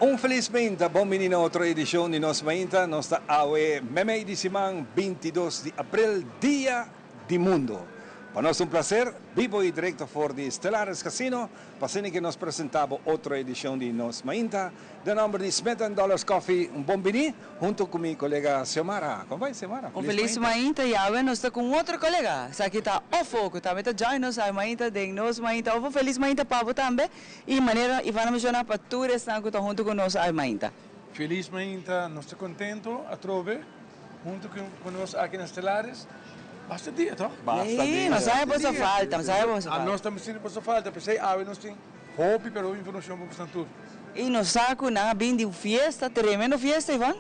Un felis mainta, bon bini na otro edicion di Nos Mainta. Nos ta awe memey di siman 22 di april, Dia di Mundo. Pa nos ta un placer, bibo y directo for di Stellaris Casino, pa asina ke nos presenta bo otro edicion di Nos Mainta. Den nomber di Smith and Dollars Coffee, un bon bini, hunto cu mi colega Xiomara. Con bai, Xiomara? Un felis mainta, y awe nos ta cu un otro colega. Esaki ta Ofo, cu tambe ta join nos awe mainta den Nos Mainta. Ofo, felis mainta pa bo tambe, y manera Ivan a menciona, pa tur esnan cu ta hunto cu nos awe mainta. Felis mainta, nos ta contento atrobe hunto cu nos aki na Stellaris. Basta dia, toch? Basta dia. Nos sabe boso falta, nos sabe boso falta. Nos tambe sinti boso falta, p'esei awe nos tin hopi pero hopi informacion pa boso tur. Y nos sa cu nan a bin di un fiesta, tremendo fiesta, Ivan.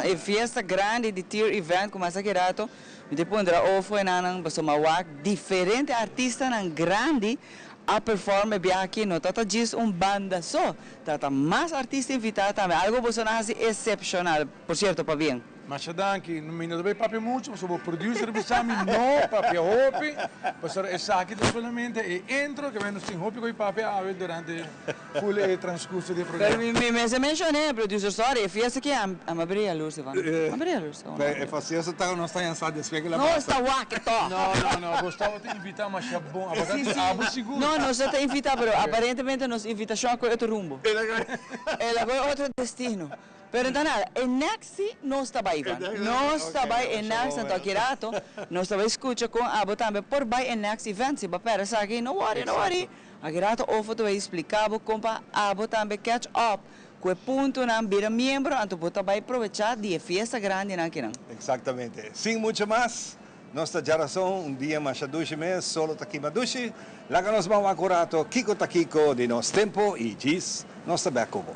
E fiesta grandi di Tier Event cu mas aki rato mi ta pondra ofo e nannan pasobra mi a wak diferente artistanan grandi a perform e biaha aki. No ta ta djis un banda so, ta ta mas artista invita tambe. Algo boso nan haci excepcional, por cierto, pabien. Masha danki. Mi no ta bay papia mucho pasobra bo producer a bisa mi no papia hopi, pasobra esaki ta solamente e intro ke nos tin hopi koe papia awe durante full e transcurso di e programa. Pero mi mester mencione, producer, sorry, e fiesta aki a mi a bira yalurs, Ivan. A bira yalurs. E fastioso ta ku nos ta yansa despues ku el a pasa. Nos ta wak to. No, no, no, bo tabata invita masha bon, abo abo sigur. No, nos no ta invita, pero aparentemente nos invitacion a koe otro rumbo. El a koe otro destino. Pero no ta nada, e next si nos ta bai Ivan. Nos ta bai e next anto aki rato nos ta bai scucha con abo tambe por bai e next event. Si bo a perde esaki no worry, no worry. Aki rato Ofo ta bai splica bo con pa abo tambe catch up cu e puntonan, bira miembro anto bo ta bai probecha di e fiesta grandinan akinan. Exactamente. Sin mucho mas, nos ta djarason, un dia masha dushi mes, solo ta kima dushi. Laga nos ban wak un rato kico ta kico di nos tempo y djis nos ta bek cu bo.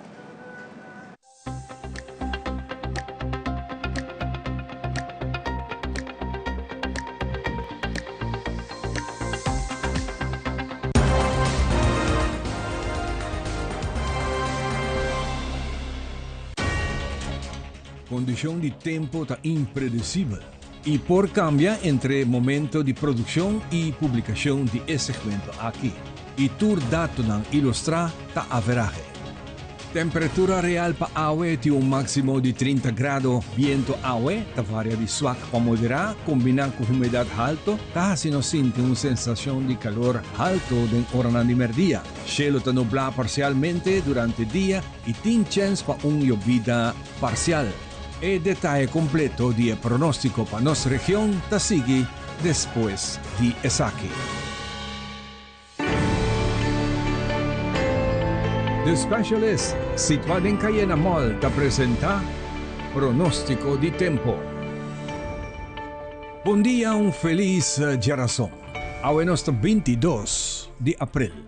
Kondishon di tempu ta impredesibel i por kambia entre momento di produkshon i publikashon di e segmento aki, i tur datonan ilustrá ta averahe. Temperatura real pa awe tin un máksimo di 30 grado. Biento awe ta varia di swak pa moderá kombiná ku humedat halto ta hasi nos sinti un sensashon di kalor halto den oranan di mèrdia. Shelu ta nublá parsialmente durante dia i tin chèns pa un yobida parsial. E detaye kompleto di e pronóstiko pa nos region ta sigui despues di esaki. The Specialist, situá den Cayena Mall, ta presentá Pronóstiko di Tempo. Bon dia, un felis djarason. Awe nos ta 22 di april.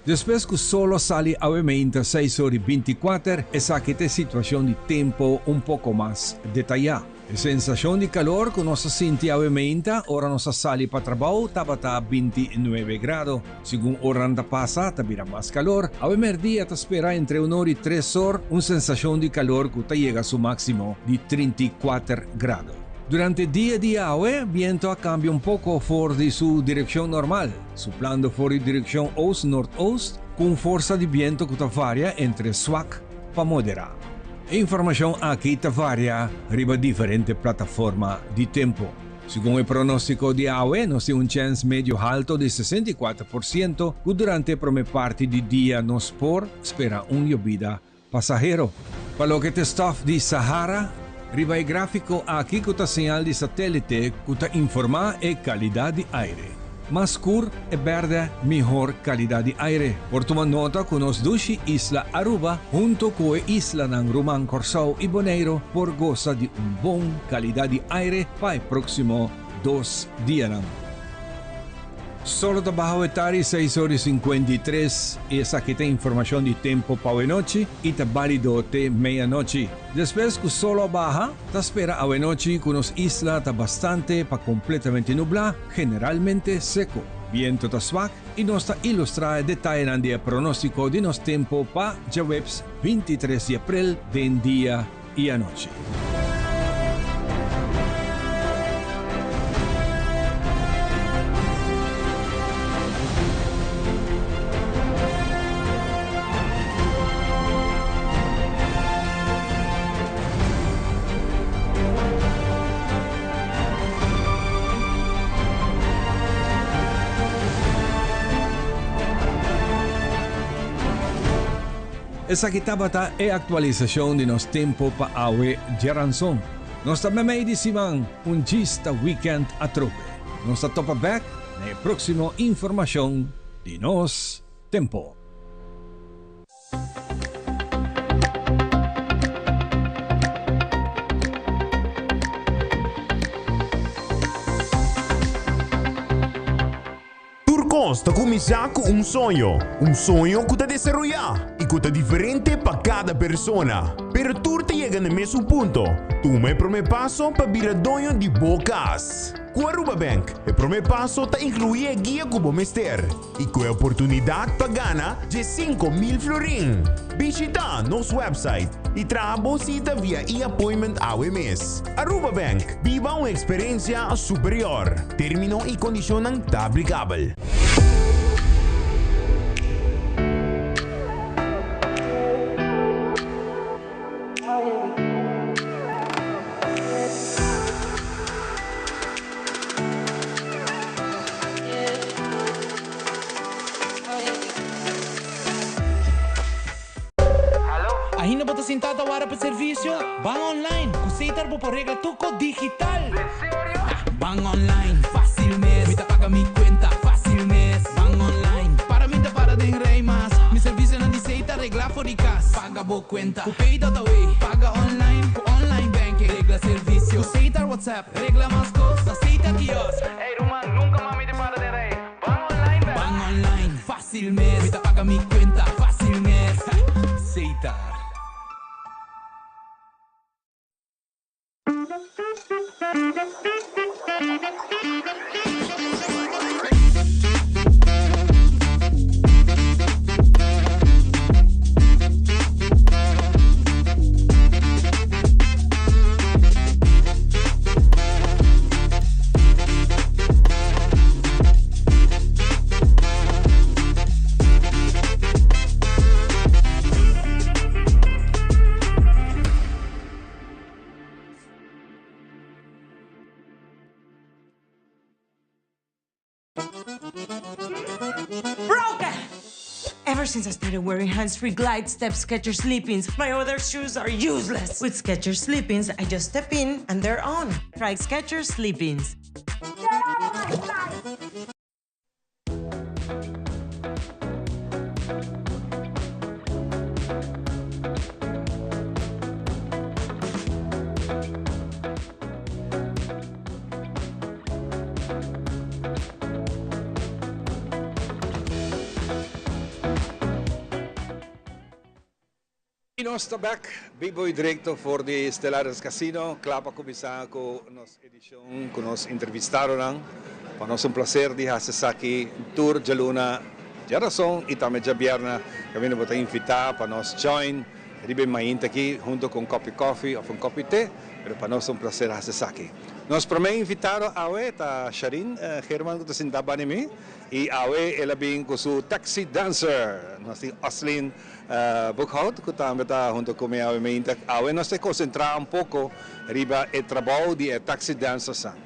Despues ku solo sali awe meinta seis or i 24, esaki ta e situashon di tempo un poko mas detayá. E sensashon di kalor ku nos a sinti awe meinta ora nos a sali pa trabou tabata 29 grado. Segun oranan ta pasa ta bira mas kalor. Awe merdia ta spera entre un or i tres or un sensashon di kalor ku ta yega su máksimo di 34 grado. Durante dia di awe biento a kambia un poko for di su direkshon normal, suplando for di direkshon oost-noordoost ku un forsa di biento ku ta varia entre swak pa moderá. E informashon aki ta varia riba diferente plataforma di tempu. Segun e pronóstiko di awe, nos tin un chèns medio halto di 64% ku durante e promé parti di dia nos por spera un yobida pasahero. Pa loke ta e stòf di Sahara, riba e gráfiko aki ku ta señal di satélite ku ta informá e kalidat di aire. Mas skur e bèrdè, mihor kalidat di aire. Por tuma nota ku nos dushi isla Aruba hunto ku e islanan ruman Kòrsou i Boneiru por gosa di un bon kalidat di aire pa e próksimo dos dianan. Solo ta baha awe tardi seis ora i 53 i esaki ta informashon di tempu pa awe nochi i ta balido te meianochi. Despues ku solo a baha, ta spera awe nochi ku nos isla ta bastante pa kompletamente nublá, generalmente seko. Biento ta swak i nos ta ilustrá e detayenan di e pronóstiko di nos tempu pa djaweps 23 di aprel den dia i anochi. Esaki tabata e aktualisashon di nos tempu pa awe djaranson. Nos ta meimei di siman, un djis ta wikènt atrobe. Nos ta topa bèk na e próksimo informashon di nos tempu. Tur kos ta kuminsá ku un soño, un soño ku ta desaroyá i ku ta diferente pa kada persona. Pero tur ta yega na e mesun punto, tuma e promé paso pa bira doño di bo kas. Ku Aruba Bank, e promé paso ta inkluí e guia ku bo mester i ku e oportunidat pa gana dje 5000 florin. Bishitá nos website i traha bo sita via e-appointment awe mes. Aruba Bank, biba un experiencia superior. Termino y condicionnan ta aplicabel. Ainda bo ta sintá ta wara pa servisio? Ban online! Ku Setar bo por regla tur kos digital! Ban online, fásil mes! Mi ta paga mi kuenta, fásil mes! Ban online, para mi ta para den rei mas! Mi servisionan di Setar reglá for di kas! Paga bo kuenta ku Pay.awe! Paga online ku online banking! Regla servisio ku Setar WhatsApp! Regla mas kos na Setar kiosk! Ey ruman, nunka mas mi ta para den rei! Ban online bek! Ban online, fácil mes! Mi ta paga mi cuenta, fácil mes! Setar. Broken! Ever since I started wearing hands-free Glide Step Skechers Slip-ins, my other shoes are useless. With Skechers Slip-ins, I just step in and they're on. Try Skechers Slip-ins. Y nos ta bek bibo y directo for di Stellaris Casino, cla pa cuminsa cu nos edicion cu nos entrevistadonan. Pa nos un placer di haci esaki tur djaluna djarason y tambe djabierna caminda bo ta invita pa nos join riba e mainta aki hunto cu un copi koffie of un copi te, pero pa nos ta un placer haci esaki. Nos prome invitado awe ta Sharin Geerman cu ta sinta bani mi y awe el a bin cu su taxi dancer. Nos tin Oslin Boekhout cu tambe ta hunto cu mi awe mainta. Awe nos ta concentra un poco riba e trabou di e taxi dancersnan.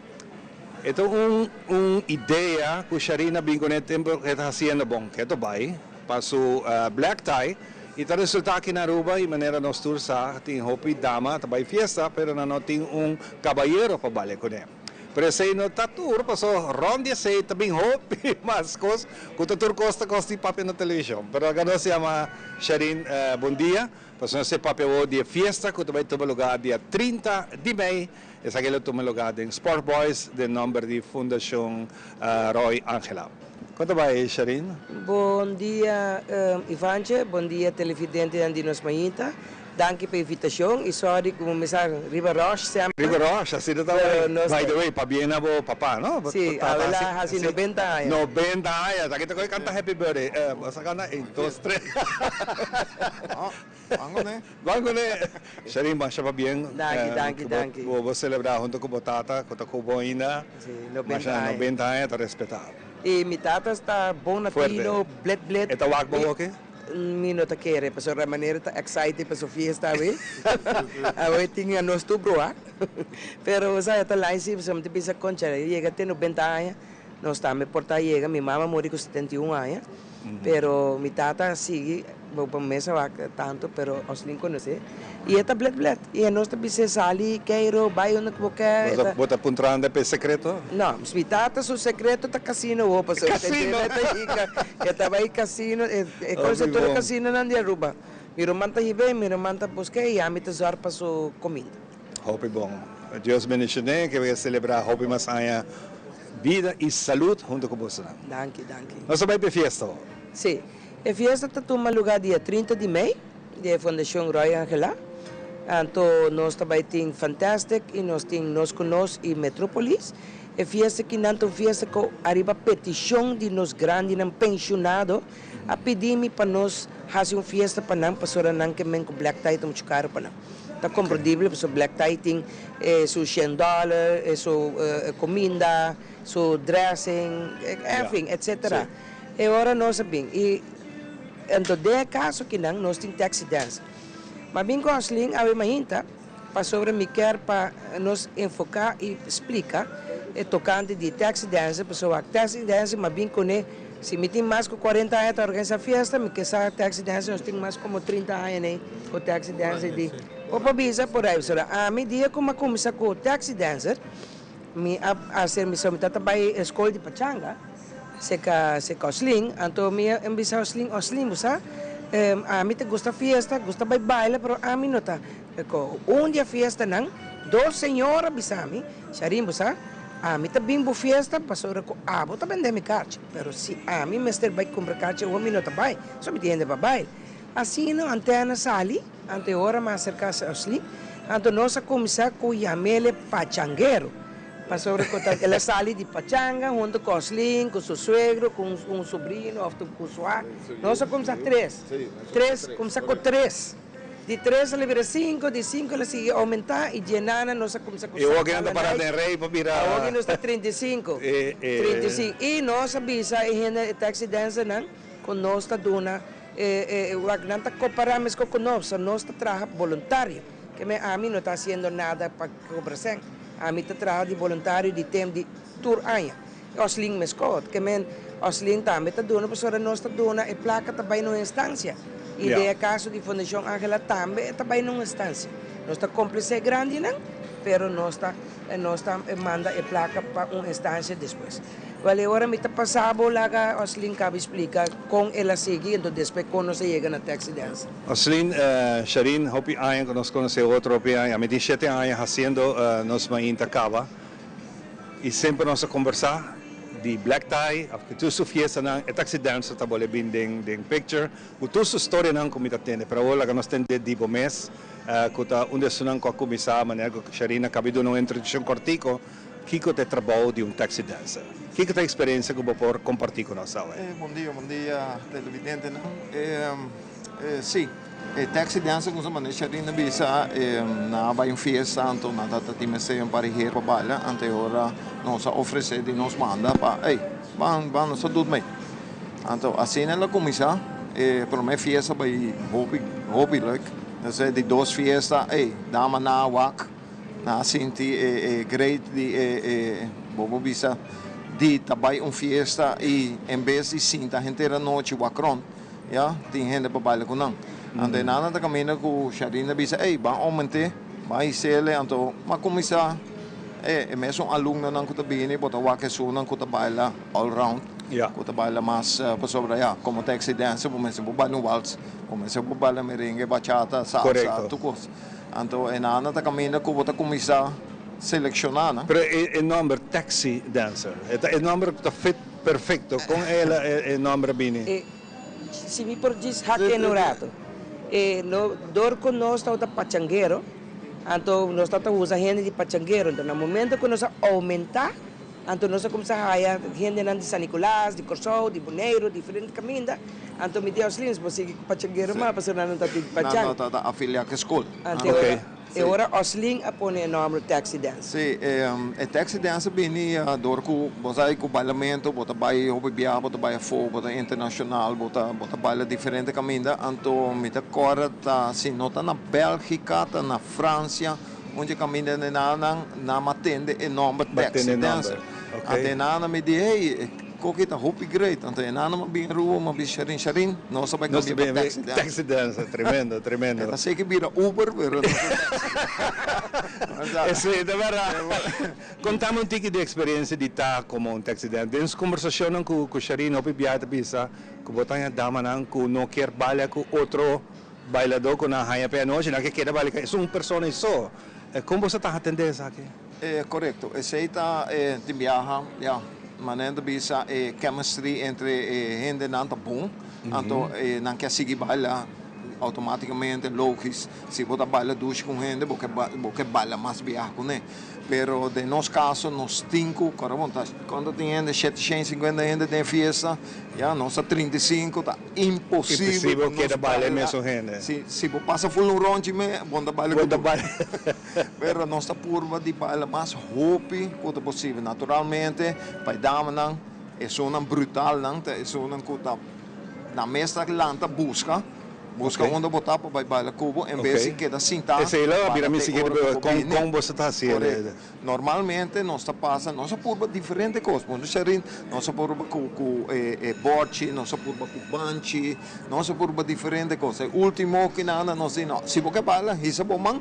E ta un un idea cu Sharin a bin cune tempo cu e ta haciendo bon keto bay pa su black tie y ta resulta aki na Aruba y manera nos tur sa tin hopi dama ta bay fiesta pero nan no tin un cabayero pa bale cune. Pero esey no ta tur paso rond di esey ta bin hopi mas cos cu ta tur cos ta cos di papia na television. Pero aca nos yama Sharin bon dia pasobra nos e papia awor di e fiesta cu ta bay tuma lugar dia 30 di mei. Esaki lo tuma lugar den Sport Boys den nomber di Fundacion Roy Angela. Kon ta bai, Sharine? Bon dia Ivantje, bon dia televidentenan di Nos Mainta. Danki pa invitacion y sorry cu mi sa riba rush semper. Riba rush, asina ta bai. By the way, pabien na bo papa, no? Si, awe la haci nobenta aña. Nobenta aña, ta ki ta koe canta happy birthday. Bo sa canta? Un, dos, tres. Ban cu ne. Ban cu ne. Sharine, masha pabien. Danki, danki, danki. Cu bo celebra hunto cu bo tata, cu ta cu bo ainda. Si, nobenta aña. Masha, nobenta aña ta respetabel. Y mi tata sta bon na tino, blet blet. E ta wak bo hoki? Mi no ta kere, pasobra e manera ta excited pa su fiesta awe. Awe tin anos tur broa. Pero bo sa e ta lai si, pasobra mi ta bisa concha, e yega te nobenta aña, nos tambe por ta yega. Mi mama a muri ku 71 aña, pero mi tata a sigui, bo por mesa wak tanto, pero Oslin conoce. I e ta blet blet. I anos ta bis'é sali, keiro, bai unda ku bo ke. Bo ta bo ta puntrando p'e sekreto? No, mi tata su sekreto ta kasino ho, pasobra e Kasino! ta hika, e ta bai kasino, e e konose tur e kasinonan di Aruba. Mi ruman ta hib'é, mi ruman ta busk'é i ami ta zòrg pa su kominda. Hopi bon. Dios bendishoné, ke bo ke selebrá hopi mas aña bida i salud hunto ku bosonan. Danki, danki. Nos ta bai p'e fiesta ho. Sí. E fiesta ta tuma lugá dia 30 di mei. Di e Fundashon Roy Angela. Anto nos ta bai tin Fantastic y nos tin Nos Cu Nos y Metropolis. E fiesta kinan ta un fiesta cu ariba peticion di nos grandinan pensionado a pidi mi pa nos haci un fiesta pa nan pasobra nan ke men cu black tie ta mucho caro pa nan. Ta comprendible pasobra black tie tin su shen dollar, su cuminda, su dressing, enfin, etcetera. E ora nos a bin y Anto den e kaso kinan nos tin taxi dance. Ma bin ku Oslin awe mainta pasobra mi kier pa nos enfoká i splika e tokante di taxi dance pasobra wak taxi dance ma bin kuné si mi tin mas ku kuarenta aña ta organisá fiesta mi ke sa taxi dance nos tin mas komo trinta aña nei ku taxi dance di bo por bisa por ai pasobra ami dia ku mi a kuminsá ku taxi dancer mi a hasi mi ta ta bai e skol di pachanga. Seca seca Oslin, anto mi a bisa Oslin, Oslin bo sa ami ta gusta fiesta, gusta bai baila pero ami no ta ko un di e fiestanan dos señora a bisa mi, Sharin bo sa ami ta bin bo fiesta pasobra ku abo ta bende mi karchi pero si ami mester bai kumpra karchi awor mi no ta bai so mi tin hende pa baila. Asina antena sali, anto e ora mi a aserka Oslin, anto nos a kuminsa ku yam'el e pachanguero. Pasobra cu ta el a sali di pachanga hunto cu Oslin, cu su suegro, cu un sobrino of cu su a. Nos a cuminsa tres. Tres, cuminsa cu tres. Di tres el a bira cinco, di cinco el a sigui aumenta y dje nana nos a cuminsa cu Y awor nan ta para den rey pa bira. Awor nos ta 35. 35. Y nos a bisa e hende, e taxi dancernan, cu nos ta duna, wak nan ta copara mesco cu nos, nos ta traha boluntario. Ke men ami no ta haciendo nada pa cobra cen. Ami ta traha di boluntario di tem di tur aña. Oslin meskot. Ke men Oslin tambe ta duna pasobra nos ta duna e plaka ta bai na un instancia. I den e kaso di Fundashon Angela tambe e ta bai na un instancia. Nos ta komplesé e grandinan pero nos ta nos ta manda e plaka pa un instancia despues. Wèl e ora mi ta pasa bo laga Oslin kabi splika kon el a sigui enton despues kon nos a yega na Taxi Dance. Oslin, Sharin, hopi aña ku nos konosé otro, hopi aña. Mi tin shete aña hasiendo nos mainta kaba i semper nos a kombersá di Black Tie òf ku tur su fiestanan, e Taxi Dancer ta bole bin den den picture ku tur su storianan ku mi ta tende. Pero awor laga nos tende di bo mes ku ta un di esunnan ku a kuminsá manera ku Sharin a kabi duna un introdukshon kòrtiku. Kiko ta e trabou di un taxi dancer? Kiko ta e eksperensia ku bo por kompartí ku nos awe? Bon dia, bon dia televidentenan. Sí, e taxi dancer ku manera Sharina bisa, nan a bai un fiesta anto nan ta tin mester un parehero pa baila, anto e ora nos a ofresé di nos banda pa ey, ban ban nos ta dut mei. Anto asina el a kuminsá, e promé fiesta bai hopi hopi lek, despues di dos fiesta ey dama nan a wak. Nan a sinti e great di e bo por bisa di ta bai un fiesta y en bes di sinta henter anochi wak rond ya tin hende pa baila cu nan. Anto e nan ta caminda cu Sharine a bisa ey ban aumente ban hisele anto m'a cuminsa e mesun alumnonan cu ta bini bo ta wak esunnan cu ta baila all round cu ta baila mas pasobra ya como taxi dancer bo mester por baila un wals bo mester por baila merengue bachata salsa tur cos. Anto e nan ta kaminda ku bo ta kuminsá selekshoná nan. Pero e nòmber Taxi Dancer, e ta e nòmber ku ta fit Perfecto, con e nomber a bini? E, si mi por djis hak in un rato. E, no, door cu nos tabata pachanguero, anto nos tabata usa hende di pachanguero, anto na momento cu nos a aumenta, anto nos a cuminsa haya hendenan di San Nicolas, di Corsou, di Boneiru, diferente caminda, anto mi di Auslins, bo sigui cu pachanguero mas, pasobra nan no ta di pachang. Nan no ta afilia cu scol. Anto e ora Auslin a pone e nomber Taxi Dance. Si, e Taxi Dance a bini door cu bo sa cu bailamento, bo ta bay hopi biaha, bo ta bay afo, bo ta internacional, bo ta bo ta baila diferente caminda, anto mi ta corda ta si no ta na Belgica ta na Francia, un dje caminda den nan nan a tende e nomber Taxi Dancer. Anto e nan mi di hey, Koki ta hopi great, anto e nan a bin Aruba, mi a bisa Sharin, Sharin, nos a bay cambia pa Taxi Dancer. Taxi Dancer, tremendo, tremendo. E ta seki bira Uber, pero nos ta Taxi Dancer. Esey ta berdad. Contame un tiki di experiencia di ta como un taxi dancer. Den su conversacionnan cu Sharin hopi biaha ta bisa cu bo ta haña damanan cu no kier balia cu otro bailador cu nan haña p'e anochi, nan ke keda balia cu esun persona y so. Con bo sa ta atende esaki? Korekto, esei ta tin biaha, ya, manera ta bisa e chemistry entre e hendenan ta bon, anto nan ke sigui baila automaticamente, logis, si bo ta baila dushi ku un hende bo ke bo ke baila mas biaha kuné, pero den nos kaso nos tin ku, kòrda bon ta kuantu tin hende, shete shen sinkuenta hende den e fiesta, ya, nos ta 35, ta imposibel pa nos baila, si si bo pasa ful un ronchi me, bo no ta baila ku tur. Pero nos ta purba di baila mas hopi ku ta posibel. Naturalmente, pa e damanan, esunnan brutalnan ta esunnan ku ta nan mes ta lanta buska, buska unda bo ta pa bai baila ku bo en bes di keda sintá Esei lo a para bira mi te siguiente ora ku pregunta, bo kon bini. kon boso ta hasi el? Korekto. Normalmente nos ta pasa, nos a purba diferente kos. Por ejemplo, Sharin, nos a purba ku ku e e bòrchi, nos a purba ku banchi, nos a purba diferente kos. E último kinana nos di no, si bo ke baila, hisa bo man.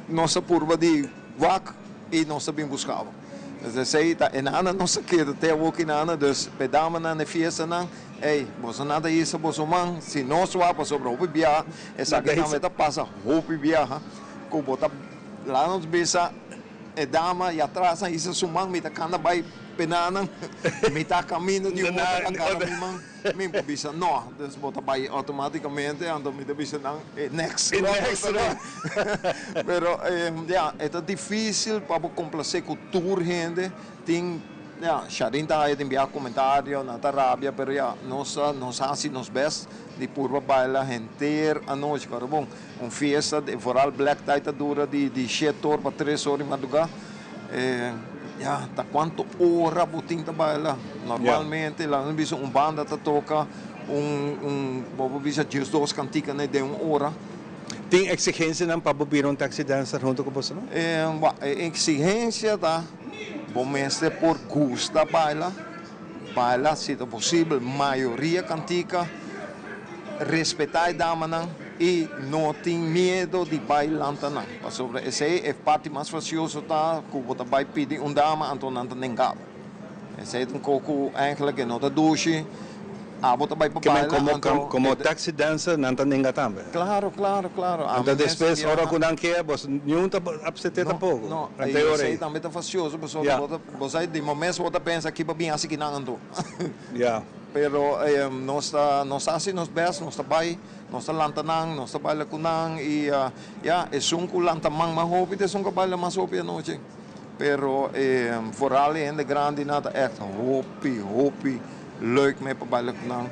Nos a purba di wak y nos a bin busca bo. Dus esey ta e nana nos a keda te awor ki nana, dus p'e damanan n'e fiestanan, ey, boso nan ta hisa boso man, si nos wak pasobra hopi biaha, esaki tambe ta pasa hopi biaha, ku bo ta laga nos bisa e dama y atras nan hisa su man, mi ta kanda bay p'e nanan, mi ta camino di un otro a gara mi man. Mi por bisa no, dus bo ta bai automaticamente, anto mi ta bisa nan e next E next no. Pero ya, e ta dificil pa bo complace cu tur hende, tin ya, Sharin ta haya tin bia comentario, nan ta rabia, pero ya, nos ta nos haci nos best di purba baila henter anochi, pero bon, un fiesta, vooral black tie ta dura di di shete or pa tres or di madruga. Ya, ta cuanto ora bo tin ta baila? Normalmente, laga nos bisa un banda ta toca un, un, bo por bisa diesdos canticanan den un ora. Tin exigencianan pa bo bira un taxi dancer hunto cu boso? Bo, e exigencia ta bo mester por gusta baila, baila si ta posibel mayoria cantica, respeta e damanan y no tin miedo di bay lanta nan, pasobra esey e parti mas facioso ta cu bo ta bay pidi un dama anto nan ta nenga bo. Esey ta un co cu eigenlijk e no ta dushi, abo ta bay pa Kimen baila como anto como taxi dancer nan ta nenga tambe? Claro, claro, claro. Anto Ami mes despues ora biaha cu nan ke bos niun ta apsete No, tampoco. no, Anto y e ora esey ey. tambe ta facioso pasobra bo ta bo sa di momento bo ta pensa kiba bin haci kinan anto. Pero nos ta nos ta haci nos best, nos ta bay, nos ta lanta nan, nos ta baila cu nan y ya, esun cu lanta man mas hopi ta esun cu a baila mas hopi anochi. Pero vooral e hende grandinan ta echt hopi, hopi leuk mee pa baila cu nan.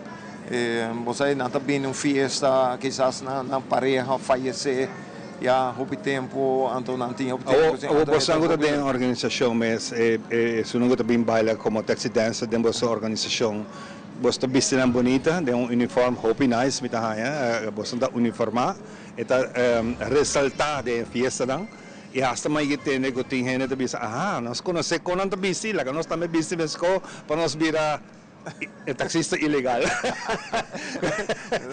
Bo sa nan ta bini un fiesta, kisas nan nan pareha fayece ya hopi tempo, anto nan tin hopi tempo sin Awor boso cu ta den organisacion mes, esunnan cu ta bin baila como taxi dancer den boso organisacion, boso ta bisti nan bunita den un uniform hopi nice mi ta haña, boso ta uniforma, e ta resalta den e fiestanan y hasta mai ki tende cu tin hende ta bisa, aha, nos conoce con nan ta bisti, laga nos tambe bisti mesco pa nos bira e taxista ilegal.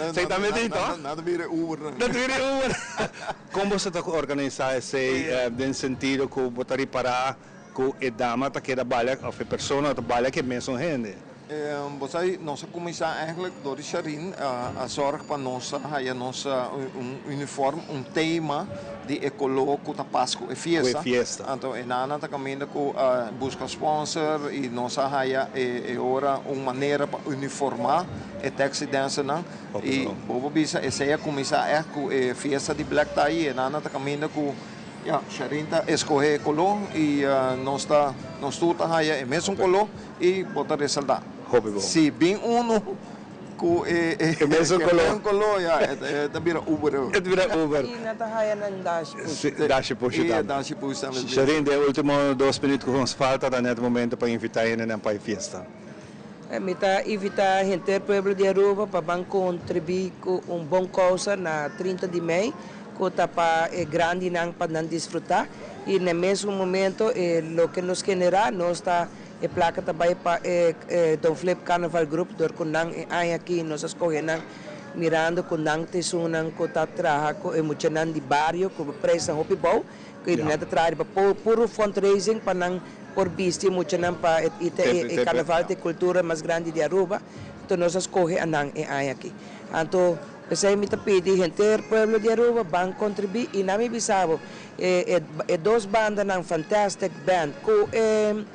Esey tambe tin to? Nan ta bira Uber. Nan ta bira Uber. Con boso ta organisa esey den sentido cu bo ta ripara cu e dama ta keda balia of e persona ta balia cu e mesun hende? Bo sa nos a kuminsá eigenlijk dor di Sharin a zòrg pa nos a haya nos un uniform, un tema di e koló ku ta pas ku e fiesta. Anto e nana ta kaminda ku a buska sponsor i nos a haya e ora un manera pa uniformá e taxi dancernan. I bo por bisa esei a kuminsá ègt ku e fiesta di Black Tie i e nana ta kaminda ku ya Sharin ta eskohé e koló i nos ta nos tur ta haya e mesun koló. I bo ta resaltá. Hopi bon. Si bin unu ku e E mesun koló. e koló ya e ta bira Uber. E ta bira Uber. I nan ta haya nan dashi pushi. Si, dashi pushi I e tambe. dashi pushi tambe. Sherine, den e ultimo dos minuut ku nos falta ta net momento pa invitá hendenan pa e fiesta. Mi ta invitá henter pueblo di Aruba pa ban kontribí ku un bon kousa na 30 di mei ku ta pa e grandinan pa nan disfrutá i na e mesun momento e loke nos generá nos ta E plaka ta bai pa e Don Flip Carnaval Group dor ku nan e aña aki nos a skohe nan mirando ku nan ta esunnan ku ta traha ku e muchanan di bario ku prijs ta hopi bou ku e nan ta traha riba puro fundraising pa nan por bisti e muchanan pa e ta e carnaval ta e cultura mas grandi di Aruba anto nos a skohe a nan e aña aki anto pesey mi ta pidi henter pueblo di Aruba ban contribi y nan mi bisa bo E dos bandanan Fantastic Band ku e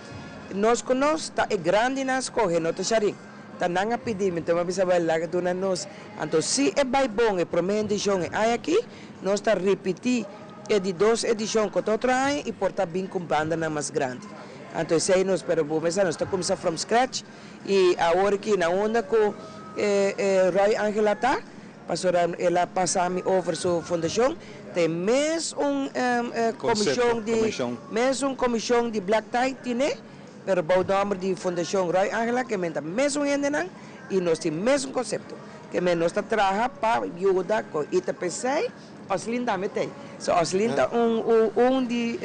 Nos ku Nos ta e grandinan skohe, no ta Sharin. Ta nan a pidi mi, enton mi a bisa wèl laga duna nos. Anto si e bai bon e promé edishon e aña aki, nos ta ripití e di dos edishon ku ta otro aña i por ta bin ku bandanan mas grandi. Anto esei nos, pero bo mester sa nos ta kuminsá from scratch i awor aki na unda ku e Roy Angela ta, Pasobra el a pasa mi over su fundacion, ta e mes un comision di mes un comision di Black Tie tine, pero bou nomber di Fundacion Roy Angela ke men ta mes un hendenan y nos tin mes un concepto. Ke men nos ta traha pa yuda cu y ta pesey Oslin tambe t'ey. So Oslin ta un un di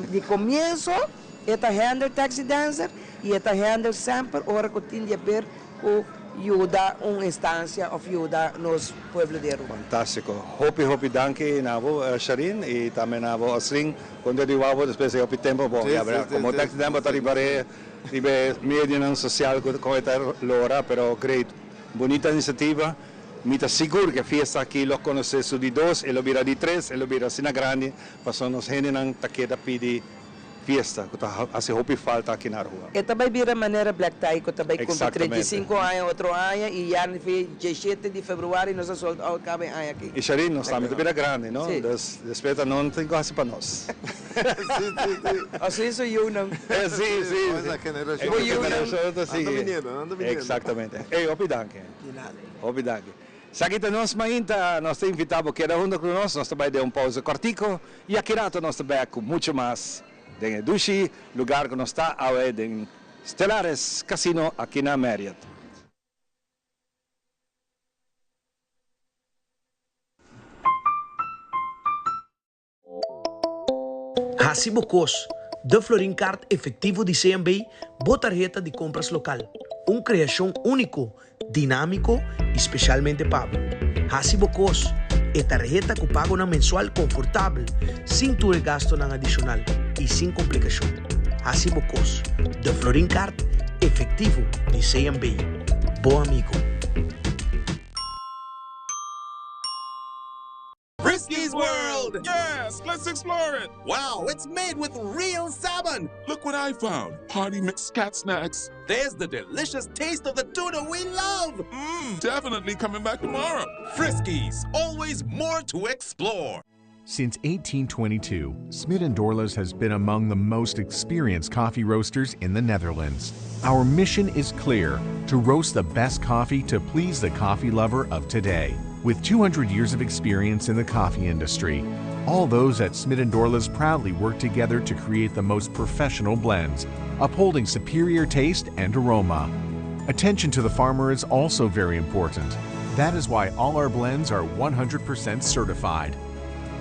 di comienso e ta handle Taxi Dancer y e ta handle semper ora cu tin di haber Cu yuda un instancia of yuda nos pueblo di Aruba. Fantastico. Hopi hopi danki na bo Sharin y tambe na bo Oslin. Con Dios di wou despues di hopi tempo bo ya bra como taxi tempo ta riba re riba e medionan social cu con e ta lora pero great. Bunita iniciativa. Mi ta sigur cu e fiesta aki lo conoce su di dos e lo bira di tres e lo bira asina grandi pasobra nos hendenan ta keda pidi Fiesta ku ta hasi hopi falta aki na Aruba. E ta bai bira manera Black Tie ku ta bai kumpli 35 aña otro aña i ya 17 di februari nos a sold out kaba e aña aki. I Sharin nos tambe ta bira grandi no? Dus despues ta no tin ku hasi pa nos. Si si si. Así su yunan. Si si. Esa generashon. Bo yunan. Ta sigui. Nan ta biniendo, nan ta biniendo. Exactamente. Ey hopi danki. Di nada. Hopi danki. Esaki ta nos mainta, nos ta invita bo keda hunto ku nos, nos ta bai den un pausa kòrtico i aki rato nos ta bek ku mucho mas den e dushi lugar ku nos ta awe den Stellares Casino aki na Marriott. Hasi bo kos, De Florin Card Efectivo di CMB, bo tarheta di compras local. Un creacion unico, dinamico y specialmente pa bo. Hasi bo kos, E tarheta cu pagonan mensual confortabel, sin tur e gastonan adicional y sin complicacion. Hasi bo kos, De Florin Card Efectivo di CMB. Bo amigo. Friskies World! Yes, let's explore it! Wow, it's made with real salmon! Look what I found! Party mix cat snacks. There's the delicious taste of the tuna we love! Mmm, definitely coming back tomorrow. Friskies, always more to explore. Since 1822, Smit & Dorlas has been among the most experienced coffee roasters in the Netherlands. Our mission is clear, to roast the best coffee to please the coffee lover of today. With 200 years of experience in the coffee industry, all those at Smit & Dorlas proudly work together to create the most professional blends, upholding superior taste and aroma. Attention to the farmer is also very important. That is why all our blends are 100% certified.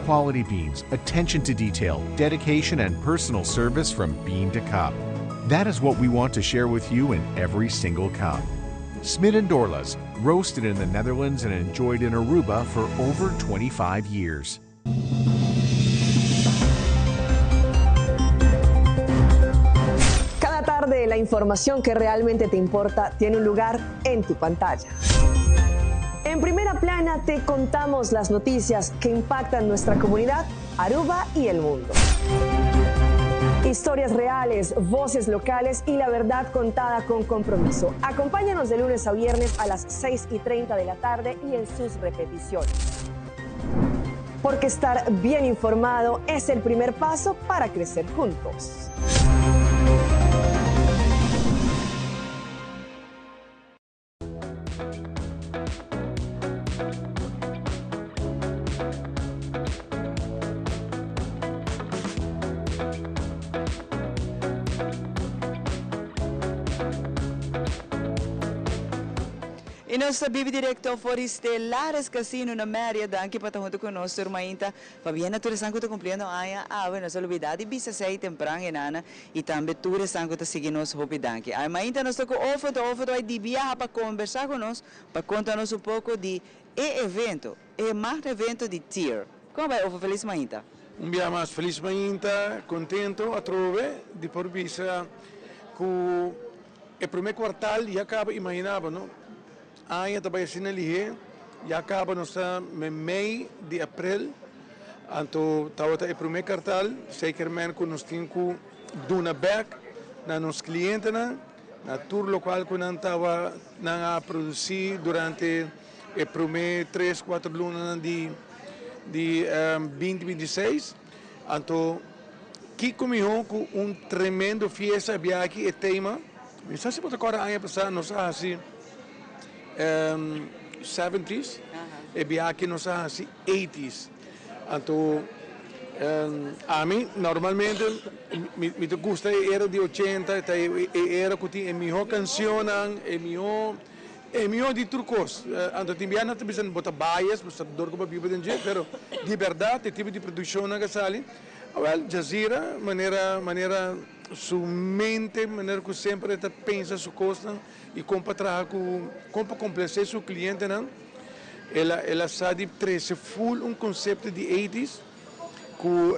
Quality beans, attention to detail, dedication and personal service from bean to cup. That is what we want to share with you in every single cup. Smit & Dorlas, roasted in the Netherlands and enjoyed in Aruba for over 25 years. Cada tarde tarde, la información que realmente te importa tiene un lugar en tu pantalla. En primera plana te contamos las noticias que impactan nuestra comunidad, Aruba y el mundo. Historias reales, voces locales y la verdad contada con compromiso. Acompáñanos de lunes a viernes a las 6 y 30 de la tarde y en sus repeticiones. Porque estar bien informado es el primer paso para crecer juntos. Y nos ta bibi directo for di Stellares Casino na Marriott. Danki pa ta hunto cu nos tur mainta. Pabien na tur esnan cu ta cumpliendo aña awe. No sa lubida di bisa esey tempran enana. Y tambe tur esnan cu ta sigui nos hopi danki. Ay mainta nos ta cu Ofo, ta Ofo ta bay di biaha pa conversa cu nos, pa conta nos un poco di e evento, e magno evento di TIR. Con bay Ofo? Feliz mainta. Un bia mas feliz mainta, contento atrobe di por bisa cu E prome kwartal ya kaba imagina bo no aña ta bai asina lihé ya kaba nos ta mei di aprel anto tabata e prome kartal seker men ku nos tin ku duna bek na nos klientenan na tur lokual ku nan tawa nan a produsi durante e prome tres kuater lunanan di di binti 26 anto Kiko mihó ku un tremendo fiesta a bia aki e tema. Mi sa si bo ta kòrda aña pasá nos a hasi seventies, e bia aki nos a hasi eighties. Anto ami normalmente mi ta gusta e era di ochenta, ta e era ku tin e mihó kanshonnan, e mihó e mihó di tur kos. Anto tin bia nan ta bisa bo ta bias, bo sa dor ku bo a biba den dje, pero di bèrdat e tipo di produkshonnan ku a sali. Awel, Jazira, manera manera su mente, manera ku semper e ta pensa su kosnan i kon pa traha ku, kon pa komplasé su klientenan, el a el a sa di trese ful un konsepto di eighties ku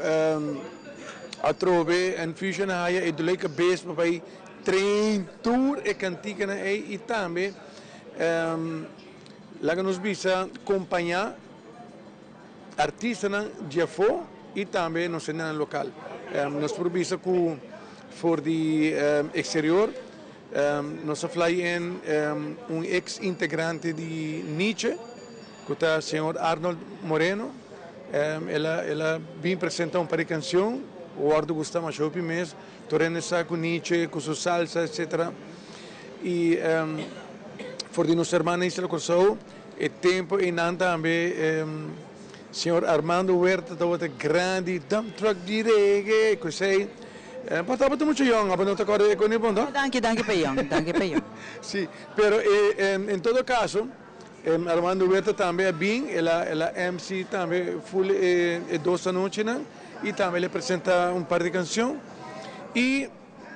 atrobe Enfusion a haya e dolé kabes pa bai train tur e kantikanan ei i tambe laga nos bisa kompañá. Artistanan di afó i tambe nos hendenan lokal. Nos por bisa ku for di eksterior nos a fly in un eks integrante di Nietzsche ku ta señor Arnold Moreno. El a el a bin presenta un par di kanshon, wòrdu gusta masha hopi mes. Tur hende sa ku Nietzsche ku su salsa etcetera. I for di nos hermana Isla Kòrsou. E tempo einan tambe señor Armando Huerta tabata grandi, dump truck di reggae, cu esey. Bo tabata mucho yong, abo no ta corda e coni bon, no? Danki, danki pa yong, danki pa yong. Si, pero en todo caso, Armando Huerta tambe a bin, el a el a MC tambe full e dos anochinan y tambe el a presenta un par di cancion. Y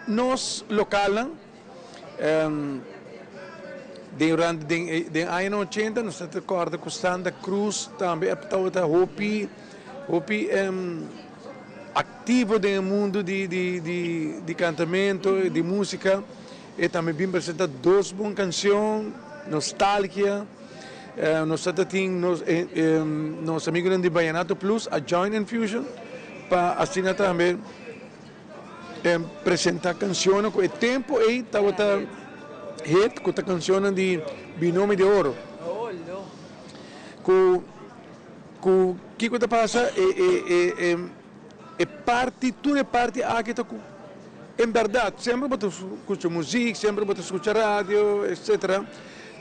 nos localnan. Den durante den den añanan ochenta nos ta kòrda ku Santa Cruz tambe a tabata hopi hopi aktivo den e mundu di di di di kantamentu di músika. E tambe bin presentá dos bon kanshon, Nostalgia. Nos ta tin nos nos amigunan di Vallenato Plus a join Enfusion pa asina tambe. Presenta cancionnan cu e tempo ey tabata hit cu ta cancionnan di Binomio de Oro. Cu cu kico ta pasa e e e e e parti tur e parti aki ta cu en berdad semper bo ta scucha muziek semper bo ta scucha radio etcetera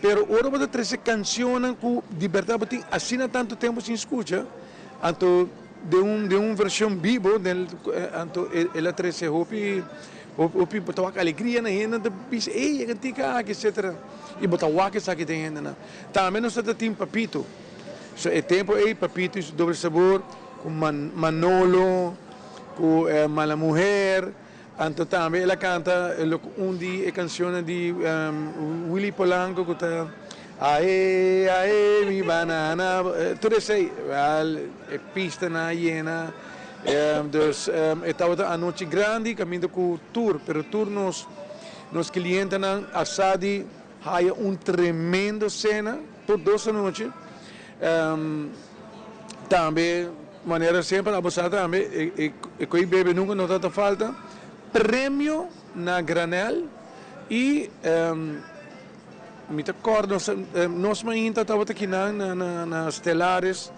pero ora bo ta trece cancionnan cu di berdad bo tin asina tanto tempo sin scucha anto. Den un den un version bibo den anto el a trece hopi hopi bo ta wak alegria na hendenan ta bisa ey e cantica aki etcetera y bo ta wak esaki den hendenan. Tambe nos ta tin Papito so e tempo ey Papito y su doble sabor cu Manolo cu Mala Muher anto tambe el a canta un di e cancionnan di Willy Polanco cu ta Ae ae mi banana tur esey wel e pistanan a yena dus e tabata anochi grandi caminda cu tur pero tur nos. Nos klientenan a sa di haya un tremendo sena tur dos anochi. Tambe manera semper abo sa tambe e koe bebe nunka no ta ta falta. Premio na granel y mi ta corda nos mainta tabata kinan na Stellaris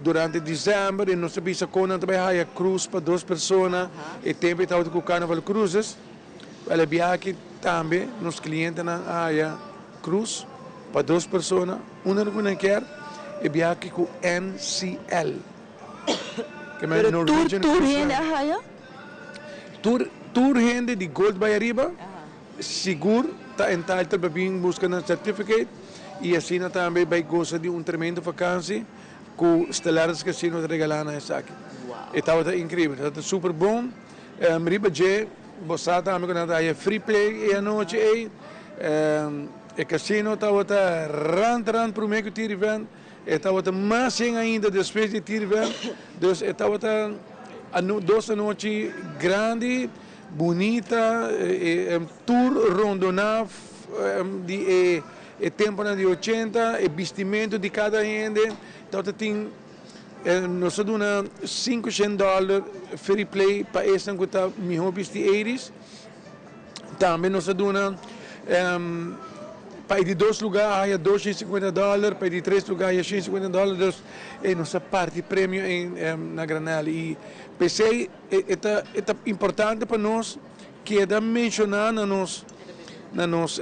durante december y nos ta bisa con nan ta bay haya cruise pa dos persona e tempo e tabata cu Carnival Cruises. Wel e biaha aki tambe nos clientenan a haya cruise pa dos persona unda cu nan kier e biaha aki cu NCL. Pero tur tur hende a haya? Tur tur hende di Gold bay ariba sigur ta entitled pa bin busca nan certificate y asina tambe bay goza di un tremendo vakantie cu Stellaris Casino ta regala nan esaki. E tabata increibel, tabata super bon. Riba dje bo sa tambe cu nan ta haya free play e anochi ey. E casino tabata rand rand prome cu tiri vent. E tabata mas yen ainda despues di tirven, dus e tabata dos anochi grandi, bunita, tur rondoná di e temponan di ochenta, e bistimentu di kada hende tabata tin, nos a duna sinku shen dòler free play pa esnan ku ta mihó bisti eighties. Tambe nos a duna pa e di dos lugar a haya dos shen sinkuenta dòler, pa e di tres lugar a haya shen sinkuenta dòler, dus e nos a parti premio na granel i p'esei e ta e ta importante pa nos keda menshoná na nos na nos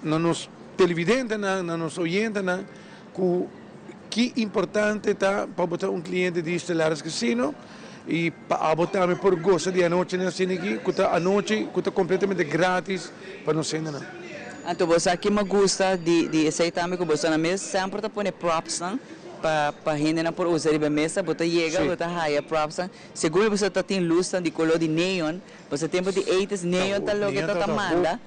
na nos televidentenan, na nos oyentenan ku ki importante ta pa bo ta un kliente di Stellaris Casino i pa abo tambe por gosa di anochinan asina aki ku ta anochi ku ta kompletamente gratis pa nos hendenan. Anto bo sa ki mi gusta di di esei tambe ku boso na mes semper ta pone propsnan pa pa hendenan por usa riba e mesa bo ta yega bo ta haya propsnan segun bo ta tin lusnan di kolo di neon Pasobra tempo di eighties neon ta loke ta ta manda.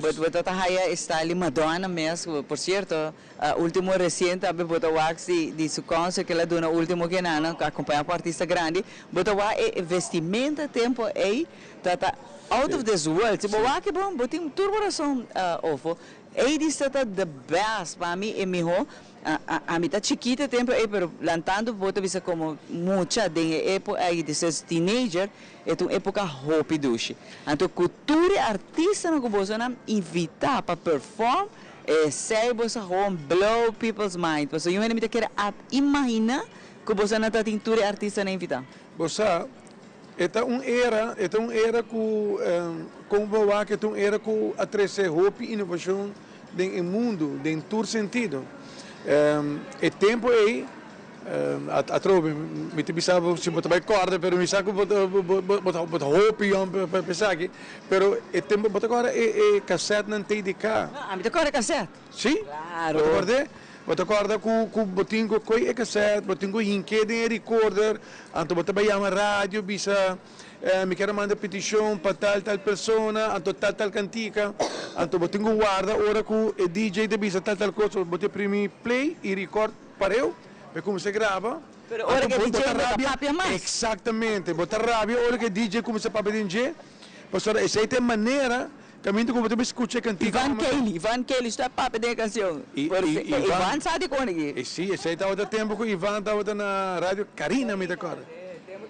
Bo ta ta haya e style di Madonna mes. Por cierto, ultimo recien tambe bo ta wak si di su concert ke el a duna ultimo kenana acompaña cu artista grandi. Bo ta wak e vestimenta tempo ey ta ta out of this world. Si bo wak e bon bo tin tur bo razon Ofo. Eighties ta ta the best pa mi e miho. Ami ta chikito e tempo ei pero lantando bo ta bisa como mucha den e epo ei di ses teenager e ta un epoca hopi dushi. Anto cu tur e artistanan cu bosonan invita pa perform esei boso a gewoon blow people's mind pasobra yu hende mi ta kere a imagina cu bosonan ta tin tur e artistanan invita. Bo sa e ta un era e ta un era cu como bo wak e ta un era cu a trece hopi innovacion Den e mundu, den tur sentido. E tempu ei, atrobe, mi ta bisa bo si bo ta bai kòrda, pero mi sa ku bo bo ta hopi yòn pa esaki, pero e tempu, bo ta kòrda e kasètnan TDK? No, ami ta kòrda e kasèt. Si? Klaro. Bo ta kòrd'é? Bo ta kòrda ku ku bo tin ku koi e kasèt, bo tin ku hink'é den e recorder, anto bo ta bai yama radio bisa. Mi kier a manda peticion pa tal tal persona, anto tal tal cantica, anto bo tin cu warda ora cu e DJ ta bisa tal tal cos, bo ta primi play y record pareu, pa e cuminsa graba. Pero ora cu e DJ no ta papia mas. Exactamente, bo ta rabia ora cu e DJ cuminsa papia den dje, pasobra esey ta e manera caminda cu bo ta bay scucha e cantica. Ivan Kelly, Ivan Kelly sta papia den e cancion. Ivan sa di con aki. Si, esey tabata tempo cu Ivan tabata na Radio Carina mi ta corda.